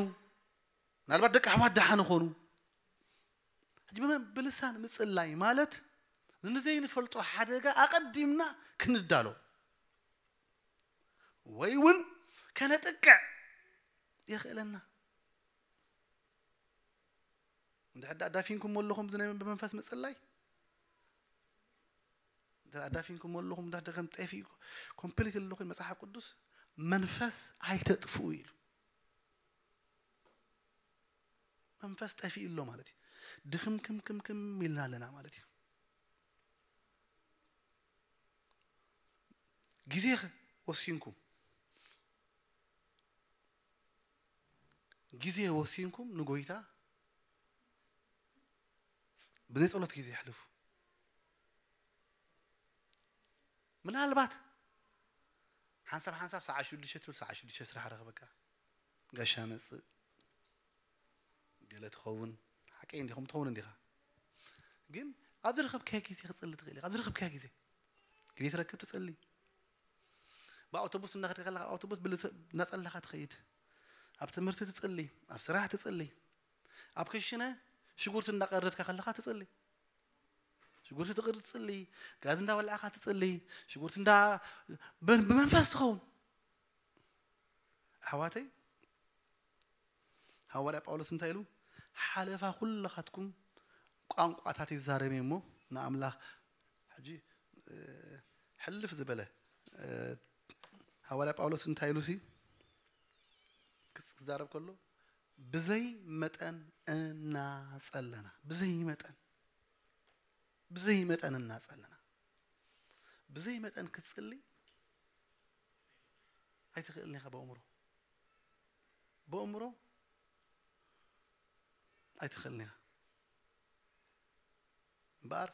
ምናልባት ደቂ ኣሕዋት ደሓን ይኾኑ። ሕጂ ብመ-፣ ብልሳን ምጽላይ ማለት ንዘይንፈልጦ ሓደጋ ኣቐዲምና ክንዳሎ ወይ እውን ከነጥቅዕ የኽእለና። እንድሕር ደኣ ኣዳፊንኩሞ ኣለኹም፣ እዚ ናይ ብመንፈስ ምጽላይ እንድሕር ኣዳፊንኩሞ ኣለኹም፣ እንድሕር ከም ጠፊኡ ኮምፕሊት ኣለኹም፣ መጽሓፍ ቅዱስ መንፈስ ኣይተጥፍኡ ኢሉ። መንፈስ ጠፊኡ ኣሎ ማለት እዩ። ድኽም ክም ክም ክም ኢልና ኣለና ማለት እዩ። ግዜ ወሲንኩም፣ ግዜ ወሲንኩም ንጎይታ ብናይ ጸሎት ግዜ የሕልፉ። ምናልባት ሓንሳብ ሓንሳብ ሰዓት ሽዱሽተ ትብል፣ ሰዓት ሽዱሽተ ስራሕ ረኽበካ፣ ጋሻ መጽእ፣ ገለ ትኸውን፣ ሓቀይ እንዲኹም ትኸውን እንዲኻ። ግን ኣብ ዝረኸብካዮ ግዜ ክጽሊ ትኽእል ኢኻ። ኣብ ዝረኸብካዮ ግዜ፣ ግዜ ትረክብ ትጽሊ። ብኣውቶቡስ እናኸድካ ከለኻ፣ ኣብ ኣውቶቡስ ብልሰ-፣ እናጸለኻ ትኸይድ። ኣብ ትምህርቲ ትጽሊ፣ ኣብ ስራሕ ትጽሊ፣ ኣብ ክሽነ ሽጉርቲ እናቐረድካ ከለኻ ትጽሊ። ሽጉርቲ ትቕርድ ትጽሊ፣ ጋዝ እንዳበላዕካ ትጽሊ፣ ሽጉርቲ እንዳ-፣ ብ-፣ ብመንፈስ ትኸውን። ኣሕዋተይ፣ ሃዋርያ ጳውሎስ እንታይ ኢሉ? ሓለፋ ኩልኻትኩም ቋንቋታት ይዛረብ እየ እሞ ንኣምላኽ፣ ሕጂ፣ እ፣ ሕልፍ ዝበለ፣ እ፣ ሃዋርያ ጳውሎስ እንታይ ኢሉ ሲ ክስ-፣ ክዛረብ ከሎ፣ ብዘይ መጠን እናጸለና፣ ብዘይ መጠን፣ ብዘይ መጠን እናጸለና፣ ብዘይ መጠን ክትጽሊ ኣይትኽእልን ኢኻ። ብኣእምሮ፣ ብኣእምሮ ኣይትኽእልን ኢኻ። እምበኣር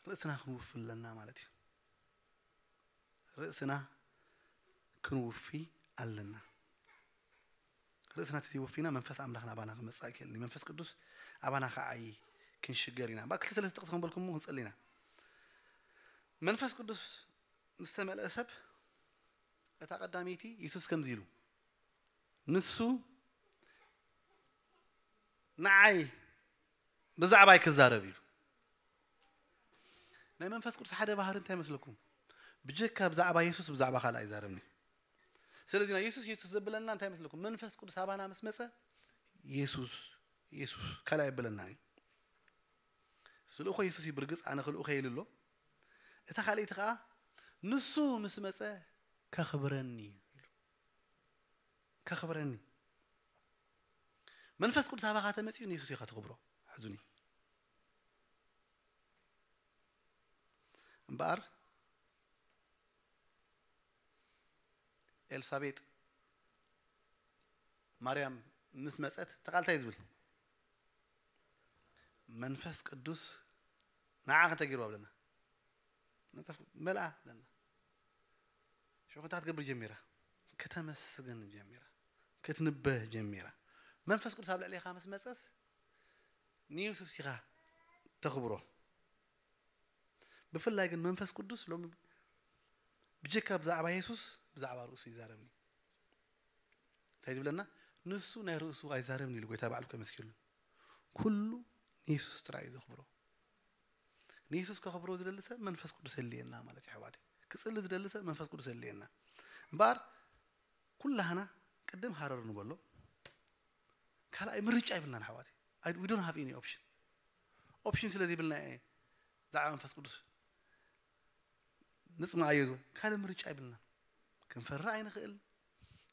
ርእስና ክንውፊ ኣለና ማለት እዩ። ርእስና ክንውፊ ኣለና። ርእስና ተዘይወፊና መንፈስ ኣምላኽ ናባና ክመጽእ ኣይክእልን እዩ። መንፈስ ቅዱስ ኣባና ክዓዪ ክንሽገር ኢና። እምበኣር ክልተ ሰለስተ ጥቕሲ ክንበልኩም ክንጽሊ ኢና። መንፈስ ቅዱስ ምስ ተመልአ ሰብ፣ እታ ቀዳመይቲ የሱስ ከምዚ ኢሉ፣ ንሱ ንዓይ ብዛዕባይ ክዛረብ ኢሉ። ናይ መንፈስ ቅዱስ ሓደ ባህሪ እንታይ መስለኩም? ብጀካ ብዛዕባ የሱስ ብዛዕባ ካልእ ኣይዛረብን እዩ። ስለዚ ናይ የሱስ የሱስ ዘብለና እንታይ መስለኩም? መንፈስ ቅዱስ ኣባና ምስ መጸ የሱስ፣ የሱስ ካልእ ኣይብለና እዩ። ስልእኮ የሱስ እዩ፣ ብርግጽ ኣነ ክልእኮ ኢሉ ኣሎ። እታ ካልኣይቲ ከኣ ንሱ ምስ መጸ ከኽብረኒ ኢሉ። ከኽብረኒ። መንፈስ ቅዱስ ኣባኻ ተመጺኡ ንየሱስ ኢኻ ተኽብሮ። ሕዙኒ። እምበኣር ኤልሳቤጥ ማርያም ምስ መጸት ተቓልታይ ዝብል መንፈስ ቅዱስ ንዓ ከተገይርዋ ብለና። መጽሓፍ መልኣ ብለና። ሽዑ እንታይ ክትገብር ጀሚራ? ከተመስግን ጀሚራ። ክትንበህ ጀሚራ። መንፈስ ቅዱስ ኣብ ልዕሌኻ ምስ መጸስ ንየሱስ ኢኻ ተኽብሮ። ብፍላይ ግን መንፈስ ቅዱስ ሎሚ ብጀካ ብዛዕባ የሱስ ብዛዕባ ርእሱ ይዛረብኒ። እንታይ ዝብለና? ንሱ ናይ ርእሱ ኣይዛረብኒ ኢሉ ጎይታ ባዕሉ ከመስኪሉ። ኩሉ ንየሱስ ጥራይ እዩ ዘኽብሮ። ንየሱስ ከኽብሮ ዝደሊ ሰብ መንፈስ ቅዱስ የድልየና ማለት እዩ ኣሕዋተይ። ክጽሊ ዝደሊ ሰብ መንፈስ ቅዱስ የድልየና። እምበኣር ኩላህና ቅድም ሃረር ንበሎ። ካልኣይ ምርጫ ይብልናን ኣሕዋተይ። We don't have any option. ኦፕሽን ስለ ዘይብልና እየ ብዛዕባ መንፈስ ቅዱስ ንጽምኣዮ ዝብል ካልእ ምርጫ ይብልናን። ክንፈርህ ኣይንኽእል፣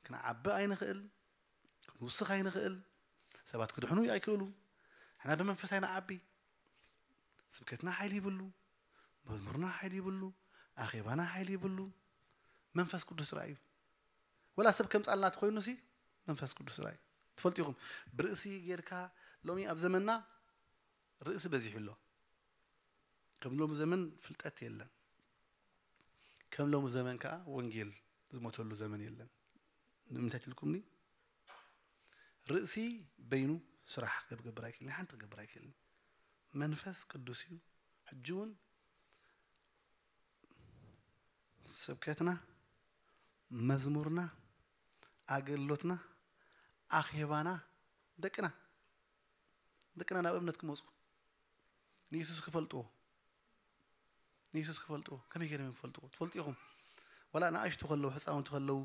ክንዓቢ ኣይንኽእል፣ ክንውስኽ ኣይንኽእል። ሰባት ክድሕኑ ኣይክእሉ። ንሕና ብመንፈስ ኣይንዓቢ። ስብከትና ሓይሊ ይብሉ፣ መዝሙርና ሓይሊ ይብሉ፣ ኣኼባና ሓይሊ ይብሉ። መንፈስ ቅዱስ ጥራይ እዩ። ወላ ሰብ ከምጻልና ተኾይኑሲ መንፈስ ቅዱስ ጥራይ እዩ። ትፈልጡ ኢኹም፣ ብርእሲ ጌርካ ሎሚ ኣብ ዘመንና ርእሲ በዚሑ ኣሎ። ከም ሎሚ ዘመን ፍልጠት የለን። ከም ሎሚ ዘመን ከኣ ወንጌል ዝሞተሉ ዘመን የለን። ንምንታይ ትልኩምኒ? ርእሲ በይኑ ስራሕ ክገብር ኣይክእልን፣ ሓንቲ ክገብር ኣይክእልን። መንፈስ ቅዱስ እዩ። ሕጂ እውን ስብከትና፣ መዝሙርና፣ ኣገልግሎትና፣ ኣኼባና፣ ደቅና፣ ደቅና ናብ እምነት ክመጹ፣ ንየሱስ ክፈልጥዎ፣ ንየሱስ ክፈልጥዎ። ከመይ ገይሮም እዮም ክፈልጥዎ? ትፈልጡ ኢኹም። ዋላ ንኣሽቱ ከለዉ፣ ህፃውንቲ ከለዉ፣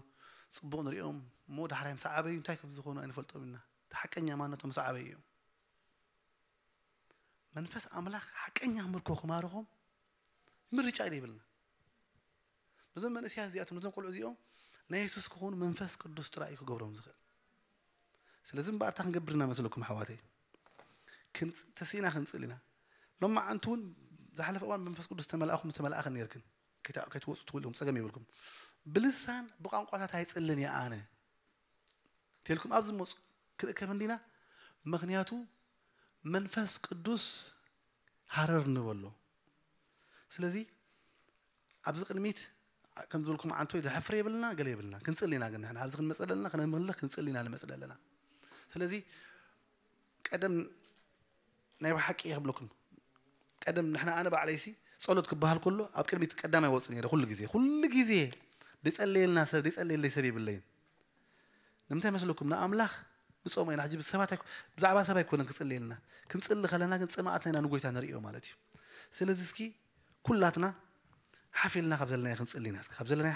ጽቡቕ ንሪኦም፣ እሞ ዳሕራይ ምስ ዓበዩ እንታይ ከም ዝኾኑ ኣይንፈልጦም ኢና። እቲ ሓቀኛ ማንነቶም ምስ ዓበዩ እዮም። መንፈስ ኣምላኽ ሓቀኛ ምርኮ ክማርኾም ምርጫ እዩ ዘይብልና። ነዞም መንእሰያት እዚኣቶም፣ ነዞም ቆልዑ እዚኦም ናይ የሱስ ክኾኑ መንፈስ ቅዱስ ጥራይ እዩ ክገብሮም ዝኽእል። ስለዚ እምበኣር እንታይ ክንገብር ኢና መስለኩም ኣሕዋተይ? ክንጽ-፣ ተሲእና ክንጽል ኢና። ሎማዓንቲ እውን ዝሓለፈ እዋን መንፈስ ቅዱስ ዝተመልኣኹም ዝተመልኣኽን ነርክን። ከይታ-፣ ከይትወጹ ትኽእሉ ኢኹም፣ ጸገም የብልኩም። ብልሳን ብቋንቋታት ኣይጽልን እየ ኣነ። ተልኩም ኣብዚ መጹ ክልእከብ እንዲና። ምኽንያቱ መንፈስ ቅዱስ ሃረር ንበሎ። ስለዚ ኣብዚ ቅድሚት ከም ዝበልኩም ዓንቶ ዘሕፍር የብልና፣ ገለ የብልና። ክንጽል ኢና ግን ንሕና ኣብዚ ክንመጽእ ዘለና፣ ክነምልኽ ክንጽል ኢና ንመጽእ ዘለና። ስለዚ ቀደም ናይ ብሓቂ እየ ክብለኩም። ቀደም ንሕና፣ ኣነ ባዕለይሲ ጸሎት ክበሃል ከሎ ኣብ ቅድሚት ቀዳማይ ወጽእ ነይረ። ኩሉ ግዜ፣ ኩሉ ግዜ ድጸለየልና ሰብ፣ ድጸለየለይ ሰብ የብለይን። ንምንታይ መስለኩም? ንኣምላኽ ንጾም ኢና። ሕጂ ብሰባት ኣይኮ-፣ ብዛዕባ ሰብ ኣይኮነን ክጽለየልና። ክንጽሊ ከለና ግን ጽምኣትና ኢና ንጎይታ ንርእዮ ማለት እዩ። ስለዚ እስኪ ኩላትና ሓፍ ኢልና ካብ ዘለናዮ ክንጽሊ ኢና። እስኪ ካብ ዘለናዮ